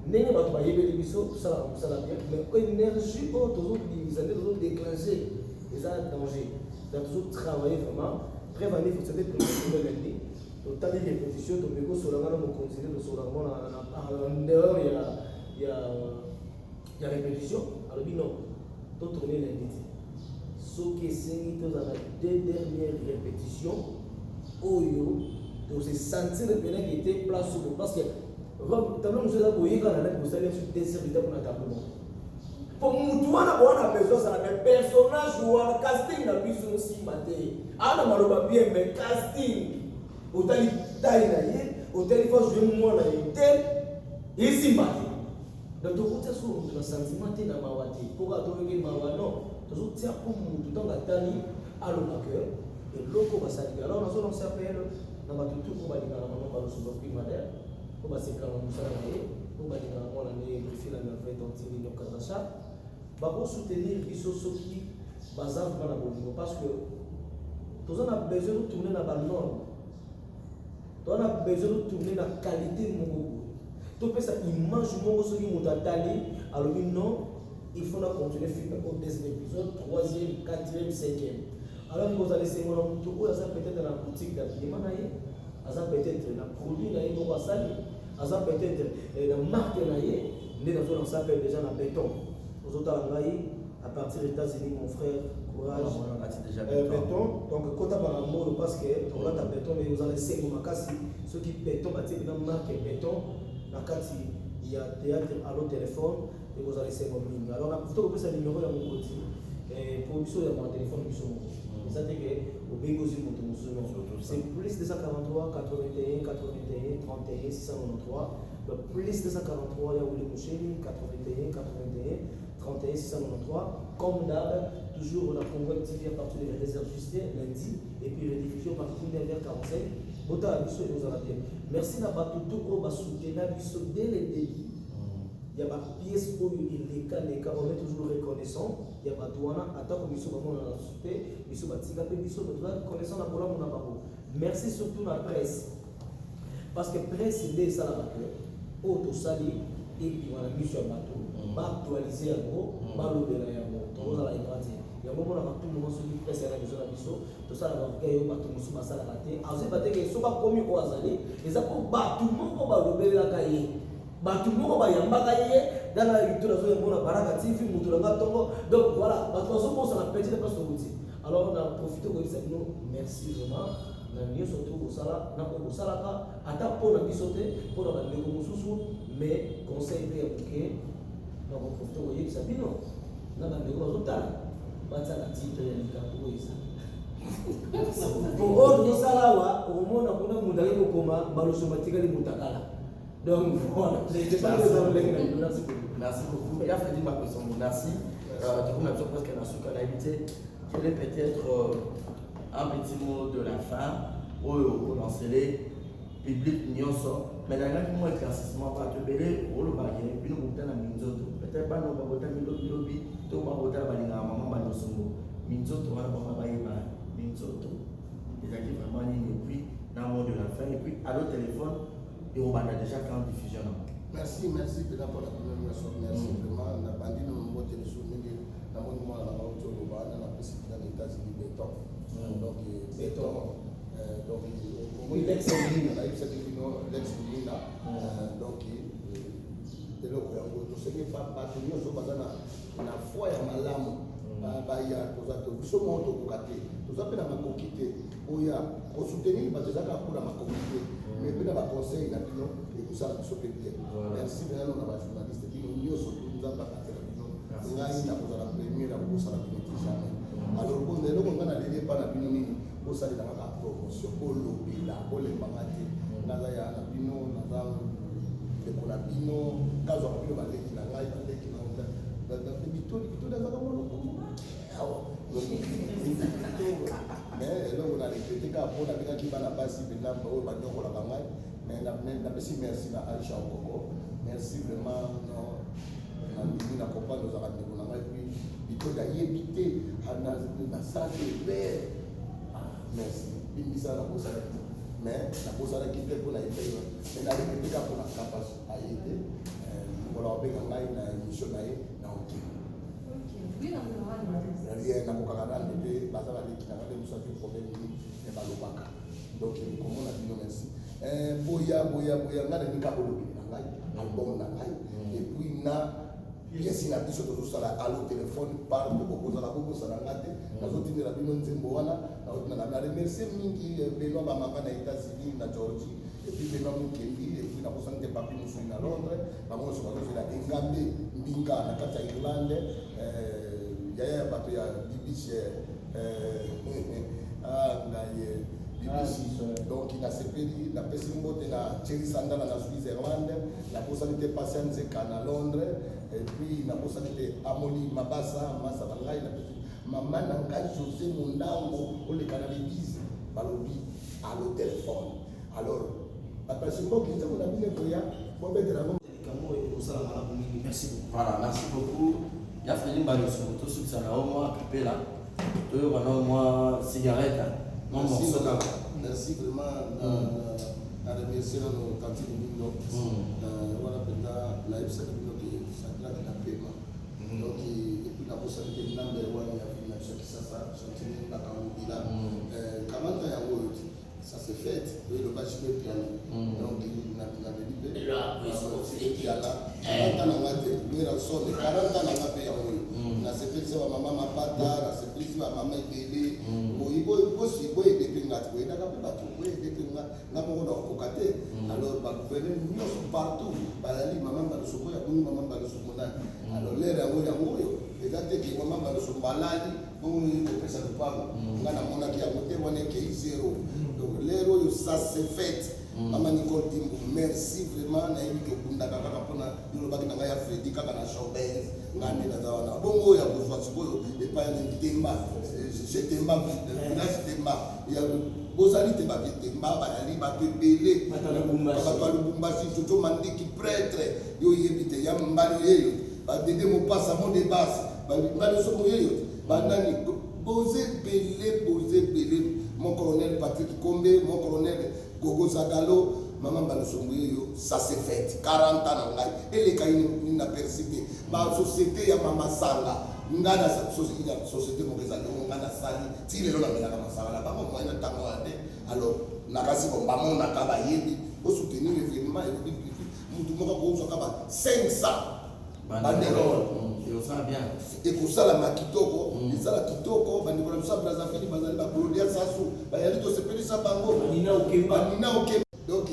ndenge bato bayebeli biso tosalaka mosala bien, mais énergie oyo tozobimisa nde tozodéclenche eza danger. Donc tozotravailler vraiment preuve ani c'était prévu lundi, totali répétition, tomeki kosolanga na mokonzi nde tosolaka ngo en dehors ya répétition. Alobi non, totourne lundi te, soki esengi tozala deux dernières répétitions oyo tose sentir penaki ete place oyo, parce que tableau mosusu eza koyeka na nani, kosali biso 2 heures de temps mpona tableau moko, po mutu wana bowana besoin azala, mais personnage wana casting na biso osimba te. Aa na maloba bien, mais casting otali taille na ye, otali fa joue mwana ye te, esimba te. Donc tokotia so mutu na sentiment te, na mawa te, mpo kaka toyoki mawa, non, tozotia mpo mutu ntango atali aloba ke eloko basali. Alors nazolance appel na bato tu oyo balingaka mama Baloso Primaire, mpo basepelaka mosala na ye, mpo balingaka mwana nde Brifila Merveille Tantini Nokazasha, bakosoutenir biso soki baza vraiment na bolingo, parce que toza na besoin totourne na banorme, toza na besoin totourne na qualité moko boye. Topesa image moko soki moto atali alobi non, il faut na continuer film au deuxième épisode, troisième, quatrième, cinquième. Alors kozala esengo na moto oyo aza peut-être na boutique d'habillement na ye, aza peut-être na produit na ye moko asali, aza peut-être na marque na ye, nde nazolansa appel déjà na béton. Ozotala ngai à partir des États-Unis, mon frère, courage. Déjà béton, donc kota makambo parce que tolata béton, mais ozala esengo makasi soki béton batie na marque béton na kati ya théâtre allo téléphone, ekozala esengo mingi. Alors na profite kopesa numéro ya mokonzi po biso ya mwa téléphone biso moko eza te ke obengi ozwi moto mosusu, non, c'est plus 243 81 81 31 693. Donc plus 243 ya Willy Moucheni 81 81 31 693. Comme d'hab, toujours na Congo TV à partir de 22h juste lundi et puis rediffusion à partir de 9h45. Botala biso, ekozala bien. Merci na bato tout oyo basoutenir biso dès le début. Ya bapièce oyo eleka leka, on est toujours reconnaissant ya bato wana. Atako biso bamonana te, biso batika mpe biso toza reconnaissant na bolamu na bango. Merci surtout na presse, parce que presse nde esalaka ke oyo tosali ebima na miso ya bato, baactualize yango, balobela yango. Tokozala ingrat te. Yango omonaka tout moment soki presse yana besoin na biso, tosalaka orgueil oyo bato mosusu basalaka te. Azoyeba te ke soki akomi oyo azali, eza mpo bato moko balobelelaka ye, bato moko bayambaka ye. Dala yuto nazoyambona Baraka TV, moto na nga ntongo. Donc voilà, bato bazobosana petite place touti. Alors na profite koyebisa bino merci vraiment na nyonso to kosala na oyo kosalaka, ata mpo na biso te, mpo na bandeko mosusu. Mais conseil mpe ya moke na koprofite koyebisa bino na bandeko bazotala, batiaka titre ya likambo oyo eza oyo tozosala awa. Okomona kuna moto ake kokoma baloso batikali motakala. Donc voilà, merci beaucoup. Merci beaucoup. Ya Freddy Makosongo, merci. Du coup, on a presque na suka na invité. Quel est peut-être un petit mot de la fin oyo kolancer public nyonso? Mais nalingaki mwa éclaircissement. Bato ebele olobaki bino bokutana minzoto, peut-être bana babotami lobilobi to babotala balingaka mama Balosongo. Minzoto wana, bango bayeba minzoto ezalaki vraiment nini? Et puis na mot de la fin, et puis allo téléphone ekobanda déjà quand, diffusion nango? Merci, merci mpenza mpona bino nyonso. Merci vraiment. Nabandi nano mbote lisusu ndenge namoni mwana na ngai oti oloba wana. Napesi mpena na États-Unis béton. Donc béton, donc nayebisaki bino Lex Mina. Donc eloko yango tosengi bato nyonso baza na foi ya malamu baya. Toza to biso moko tokoka te, toza mpe na makoki te. Oya kosoutenir bato eza kaka mpona makoki te, mais mpe na baconseil na bino ekosala biso mpe bien. Merci mpenza na bajournaliste bino nyonso. Nzambe akatela bino. Ngai nakozala premier na kokosala bino te, jamais. Alors bongo eloko ngai naleli epa na bino nini? Bosalela kaka promotion, bolobela, bolembanga te. Naza ya na bino, naza ndeko na bino, kazwaka bino baleki na ngai, baleki na bitoli bitoli azaka mwana awa. Mais eloko na regretter kaka mpo nabengaki bana basi mpenza oyo banyokolaka ngai. Mais napesi merci na Aisha Okoko, merci vraiment. Non, nandimi na comprendre, ozalaka ndeko na ngai. Puis bitoli ayebi te nasalaki erreur. Merci, bimbisa, nakosalaki te, mais nakosalaki te mpo na ye te. Mais na regretter kaka mpona kapasi aye te. Mokolo akobenga ngai na émission na ye na okende rien, nakokaka nande te. Baza baleki na ngai, mosu azwi problème nini, me balobaka. Donc komona bino, merci. Boya, boya, boya. Ngai nalingi kaka bolobeli na ngai album na ngai et puis na pièce na biso tozosala allo téléphone. Partout bokozala, bokosala nga te, nazotindela bino nzembo wana. Nazotinda na remercie mingi Benoit Bamanga na États-Unis, na Georgie, et puis Benoit Mukendi, et puis nakosani te Papi Mosui na Londres. Bango nyonso bazozela. Engambe Mbinga na kati ya Irlande, yaya ya bato ya Bibiche, ngai Bibiche. Donc nasepeli, napesi mbote na Thierry Sandala na Switzerland, nakosani te Patient Nzeka na Londres, et puis nakosani te Amoli Mabasa, masa na ngai. Napesi mama na ngai José Mondango oleka na l'église, balobi allo téléphone. Alors bapasi mboki nzembo na bino ekoya, bobetela yango. Likambo oyo ekosala malamu mingi. Merci beaucoup. Voilà, merci beaucoup. Ya Freddy Mbaloso, tosukisa na yo mwa kapela, toyoka na mwa cigarette, mwa morceau kaka. Merci vraiment na Na remercier nano tantine Lindo. Wana mpenza nayebisaki bino ke Shadrack na pema. Donc et puis nabosani te number one ya ville na biso ya Kisasa, Gentiny Mbaka Ngobila. 40 ans yango oyo ti. Ça c'est fait. Oyo eloba JB Mpiana. Donc naleli mpe JB Mpiana. 40 ans na nga te, Werrason 40 ans na nga mpe yango oyo. Nasepelisi ba mama mapata, nasepelisi ba mama ebele. Boyi bosi boyede mpe nga te, boyedaka mpe bato, boyede mpe nga, nga moko nakokoka te. Alors ba gouverneur nyonso partout bazali mama Mbalosombo ya bongo, mama Mbalosombo nani. Alors l'heure yango yango oyo eza te ke mama Mbalosombo alali bongo oyo kopesa lopango, nga namonaki yango te, wana ekei zero. Donc l'heure oyo ça c'est fait. Mama Nicole Dimbu, merci vraiment. Nayebi ke obundaka kaka mpona yo, olobaki na ngai ya Fredi kaka na Showbase, ngai nde naza wana. Bongo oyo ya kozwa sikoyo epai ya Temba, chez Temba, village Temba ya bozali te, bato Temba bayali bato ebele, bato ya Lubumbashi. Bato ya Lubumbashi, Jojo Mandiki prêtre, yo oyebi te ya mbali oyeyo, badede mopasa mo de base mbali soko oyeyo te, banani boza ebele, boza ebele. Mon colonel Patrick Kombe, mon colonel Gogo Zagalo, mama Mbalosombo yeyo, ça c'est fait. 40 ans na ngai eleka nini na persi te. Basociété ya mamasanga, ngai na société moko ezali oyo ngai nasali ti lelo, namelaka masanga na bango moye na ntango wana te. Alors nakasi bon, bamonaka bayebi osoutenir événement elobi mutu moko akozwaka ba 500 banderole. Ekosala bien. Ekosalama kitoko, ezala kitoko. Bandeko na biso ya Brazzaville bazali, bagloria Sasu bayali, tosepelisa bango. Banina Okemba. Banina Okemba. Donc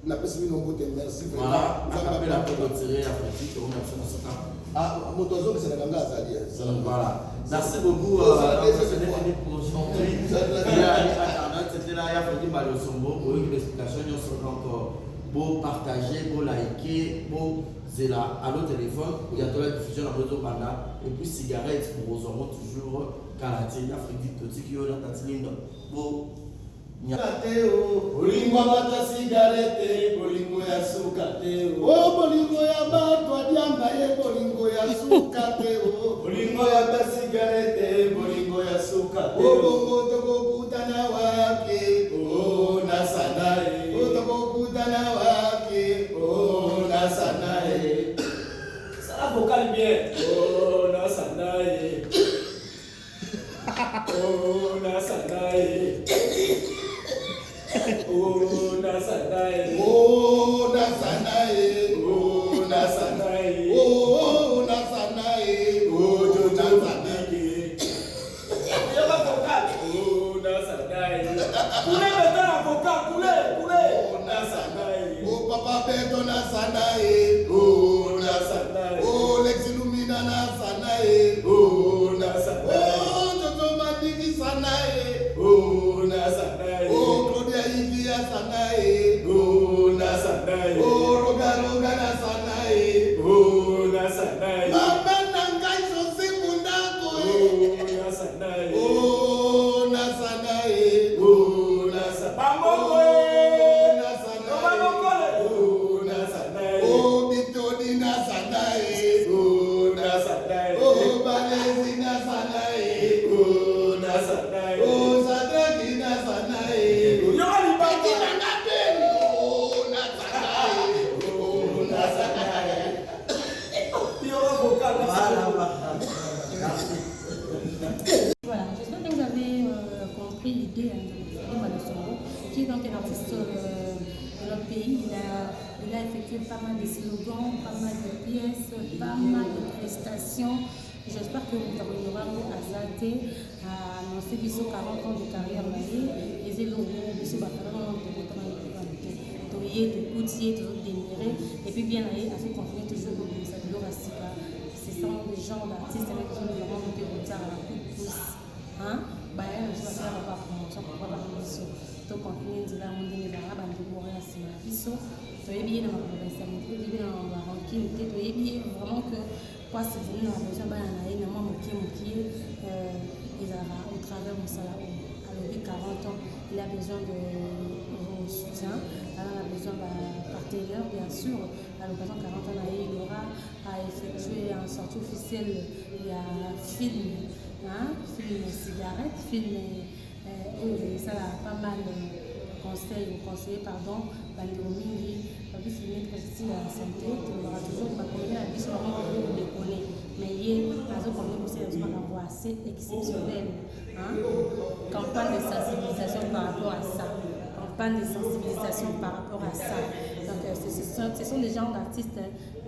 napesi bino mbote, merci. Voilà, akapela mpe kotirer ya petit tokomi na biso na suka. Ah, moto azongiselaka nga azali. Voilà. Merci beaucoup. Donc, ce n'est fini pour aujourd'hui. Il y a Internet, c'était là, il y a Freddy Balosombo, pour une explication. Donc, pour partager, pour liker, pour zela à l'autre téléphone, il y a la diffusion dans réseau banda, et puis cigarette pour aux hommes toujours, Kalati, il y a Freddy Toti, qui est là, Tatiline, pour te o. Bolingo abata cigarette, bolingo ya suka te o. O bolingo ya bato adiamba ye, bolingo ya suka te o. Bolingo ya ta cigarette, bolingo ya suka te o o. Bongo tokokutana wapi? O nasana ye. O tokokutana wapi? O nasana ye. Sala vocal bien. O nasana ye. O nasana ye. O nasana ye. O nasana ye. O nasana ye. O nasana ye. O jojo nasana Mandike. Yoka vocal. O nasana ye. Kule beta na vocal, kule, kule. O nasana ye. O papa Beto nasana ye. O nasana ye. O Lexi Lumina nasana ye. O nasana ye. O Jojo Mandiki sana ye. O nasana ye. O Claudia Ivia sana ye. O nasana ye. O Roga Roga nasana ye. O nasana ye. Mama na ngai José Mundako ye. O nasana ye. O nasana ye. O nasana. Bamoko ye. Nasana Loba ye. mokole. O nasana ye. O Bitodi nasana ye. O nasana ye. O Balezi nasana ye. O nasana ye. O Sadraki nasana ye. Yoka libanga. Peti na nga peni. O nasana ye. O nasana ye. Yoka vocal. Voilà, voilà. Merci. Voilà, j'espère que vous avez compris l'idée, hein, de Freddy Malosombo, qui est donc un artiste de notre pays. Il a effectué pas mal de slogans, pas mal de pièces, pas mal de prestations. J'espère que vous avez aza te annoncé biso 40 ans de carrière na ye, eza eloko biso bafana tokotana te, toye tokuti ye, tozodémire et puis bien na ye azocontinue toujours kobimisa biloko ya sika. Ce sont des genres d'artistes avec qui nous avons mpe kotiaka na coup de pouce, hein? Baya na biso basalaka ba promotion, pourquoi pas biso tocontinue nzela yango ndenge ezalaka. Bandeko oyo ya nsima na biso, toyebi ye na makambo ya esango te, toyebi na makambo ya rancune te, toyebi ye vraiment que po asubvenir na babesoin bana na ye na mwa mokie mokie, ezalaka au travers mosala oyo. Alobi 40 ans, il a besoin de soutien, il a besoin de partenaires bien sûr. À l'occasion 40 ans na ye, il aura à effectuer un sortie officielle ya film, hein, film cigarette, film oyo esalaka pas mal. conseil conseiller pardon bandeko mingi babisi maître style ya santé tolobaka toujours bacomédien na biso bango kodekone mais ye azokomi kosala biso makambo assez exceptionnel campagne de sensibilisation par rapport à ça campagne de sensibilisation par rapport à ça donc euh, ce, sont, ce sont des genres d'artistes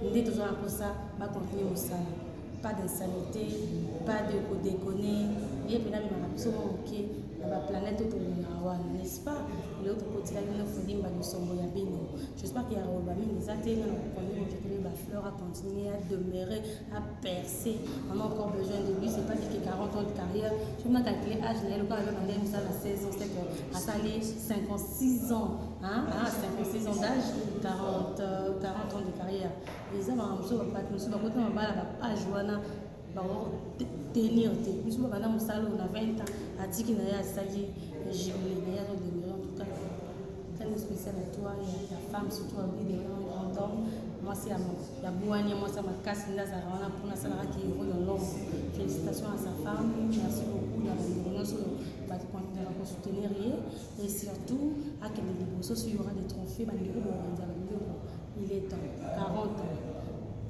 nde toza na mposa bacontinue mosala pas d'insanité pas de kodekone ye mpena amemaka biso mwa moke na baplanète oyo tolingaka wana n'est-ce pas lelo tokotila bino fodimba losombo ya bino j'espère que ya koloba mingi eza te nga na koconduire ojeteli bafleur à continuer à demeurer à percer on a encore besoin de lui c'est pas dit que 40 ans de carrière soki na calculer âge na ye lokola abe bandaki mosala 16 ans c'est que asali 56 ans hein, 56 ans d'âge 40, 40 ans de carrière eza makambo mosusu bato mosusu bakota mabala ba age wana bakotenir te biso babanda mosala oyo na 20 ans atiki na ye asali jubilé na ye azodemere en tout cas très spécial à toi et à ta femme surtout abide un grand homme mwasi ya bwanya mwasi ya makasi nde azalaka wana mpona asalaka ki héros dans l'ombre félicitations à sa femme merci beaucoup na bandeko nyonso oyo bato continuaka kosoutenir ye et surtout akende liboso soki y aura des trophées bandeko bokonza babiloko il est temps 40 ans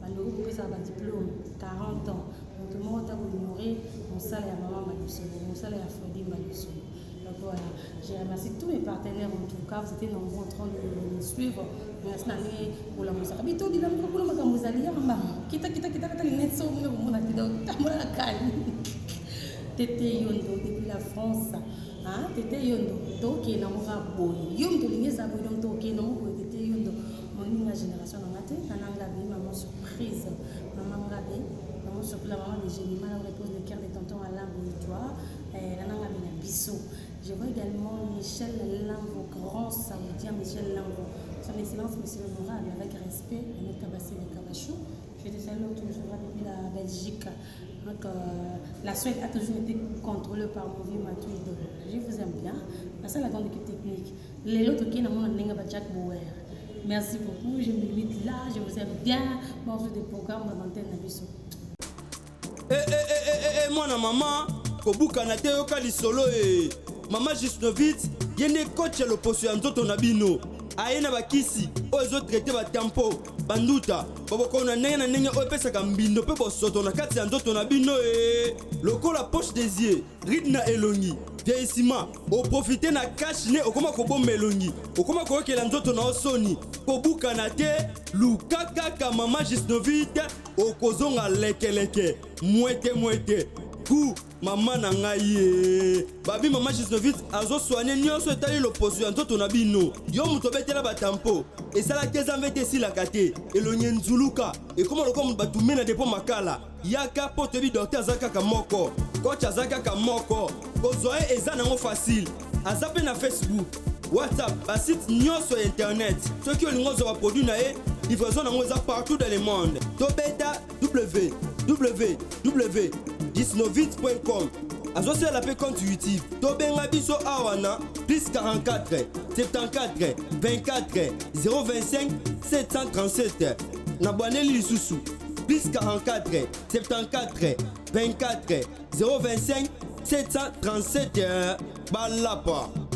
bandeko kopesaka badiplôme 40 ans moto moko ta koignore mosala ya mama Malisolo mosala ya Fredi Malisolo donc voilà je remercie tous mes partenaires en tout cas vous étiez nombreux en train de nous suivre merci na ndenge kolamusaka bitondi na moko kuna makambo ezali ya mbango kita kita kita kata linete so omona komona te donc tambola na kali tete yondo depuis la France hein? tete yondo tokende yango kaka boye yo moto olingi eza boye donc tokende yango boye tete yondo moninga génération na nga te nana ngabe maman surprise maman ngabe maman surprise la maman de Génima là où repose le cœur de tonton Alain Boitois eh, nana ngabe na biso je vois également Michel Lamvo grand saoudien Michel Lamvo son excellence monsieur l'honorable avec respect Ahmed Kabassé de Kabachou je te salue toujours depuis la Belgique donc euh, la Suède a toujours été contrôlée par mon vieux Mathieu Je vous aime bien. Merci à la grande équipe technique. Lelo toki na mona ndenge ba Jack Bauer. Merci beaucoup, je me limite là, je vous aime bien. Bonjour des programmes dans l'antenne na biso. Eh, eh, eh, eh, eh, mwana mama kobukana te yoka lisolo e mama jusnovit ye nde coach ya loposo ya nzoto na bino aye na bakisi oyo ezotraite batampo banduta babokono na ndenge na ndenge oyo epesaka mbindo mpe bosoto na kati ya nzoto na bino e lokola poche des yeux ride na elongi vieillissement oprofite na cash ne okoma kobomba elongi okoma koyokela nzoto na yo soni kobukana te luka kaka mama gisnovite okozonga lekeleke mwete mwete ku mama na ngai ye babi mama gisnovite azosoigne nyonso etali loposo ya nzoto na bino yo moto obetela batampo esalaki eza mvete esilaka te elongi enzuluka ekoma lokola moto batume na depo makala yaka mpo toyebi docteur aza kaka moko coach aza kaka moko kozwa ye eza nango facile aza mpe na facebook whatsapp basite nyonso ya internet soki olingi ozwa baproduit na ye livraison nango eza partout dans le monde tobeta www disnovit.com azosalela mpe compte youtube tobenga biso awa na plus 44 74 24 025 737 na bwaneli lisusu plus 44 74 24 025 737 balapa.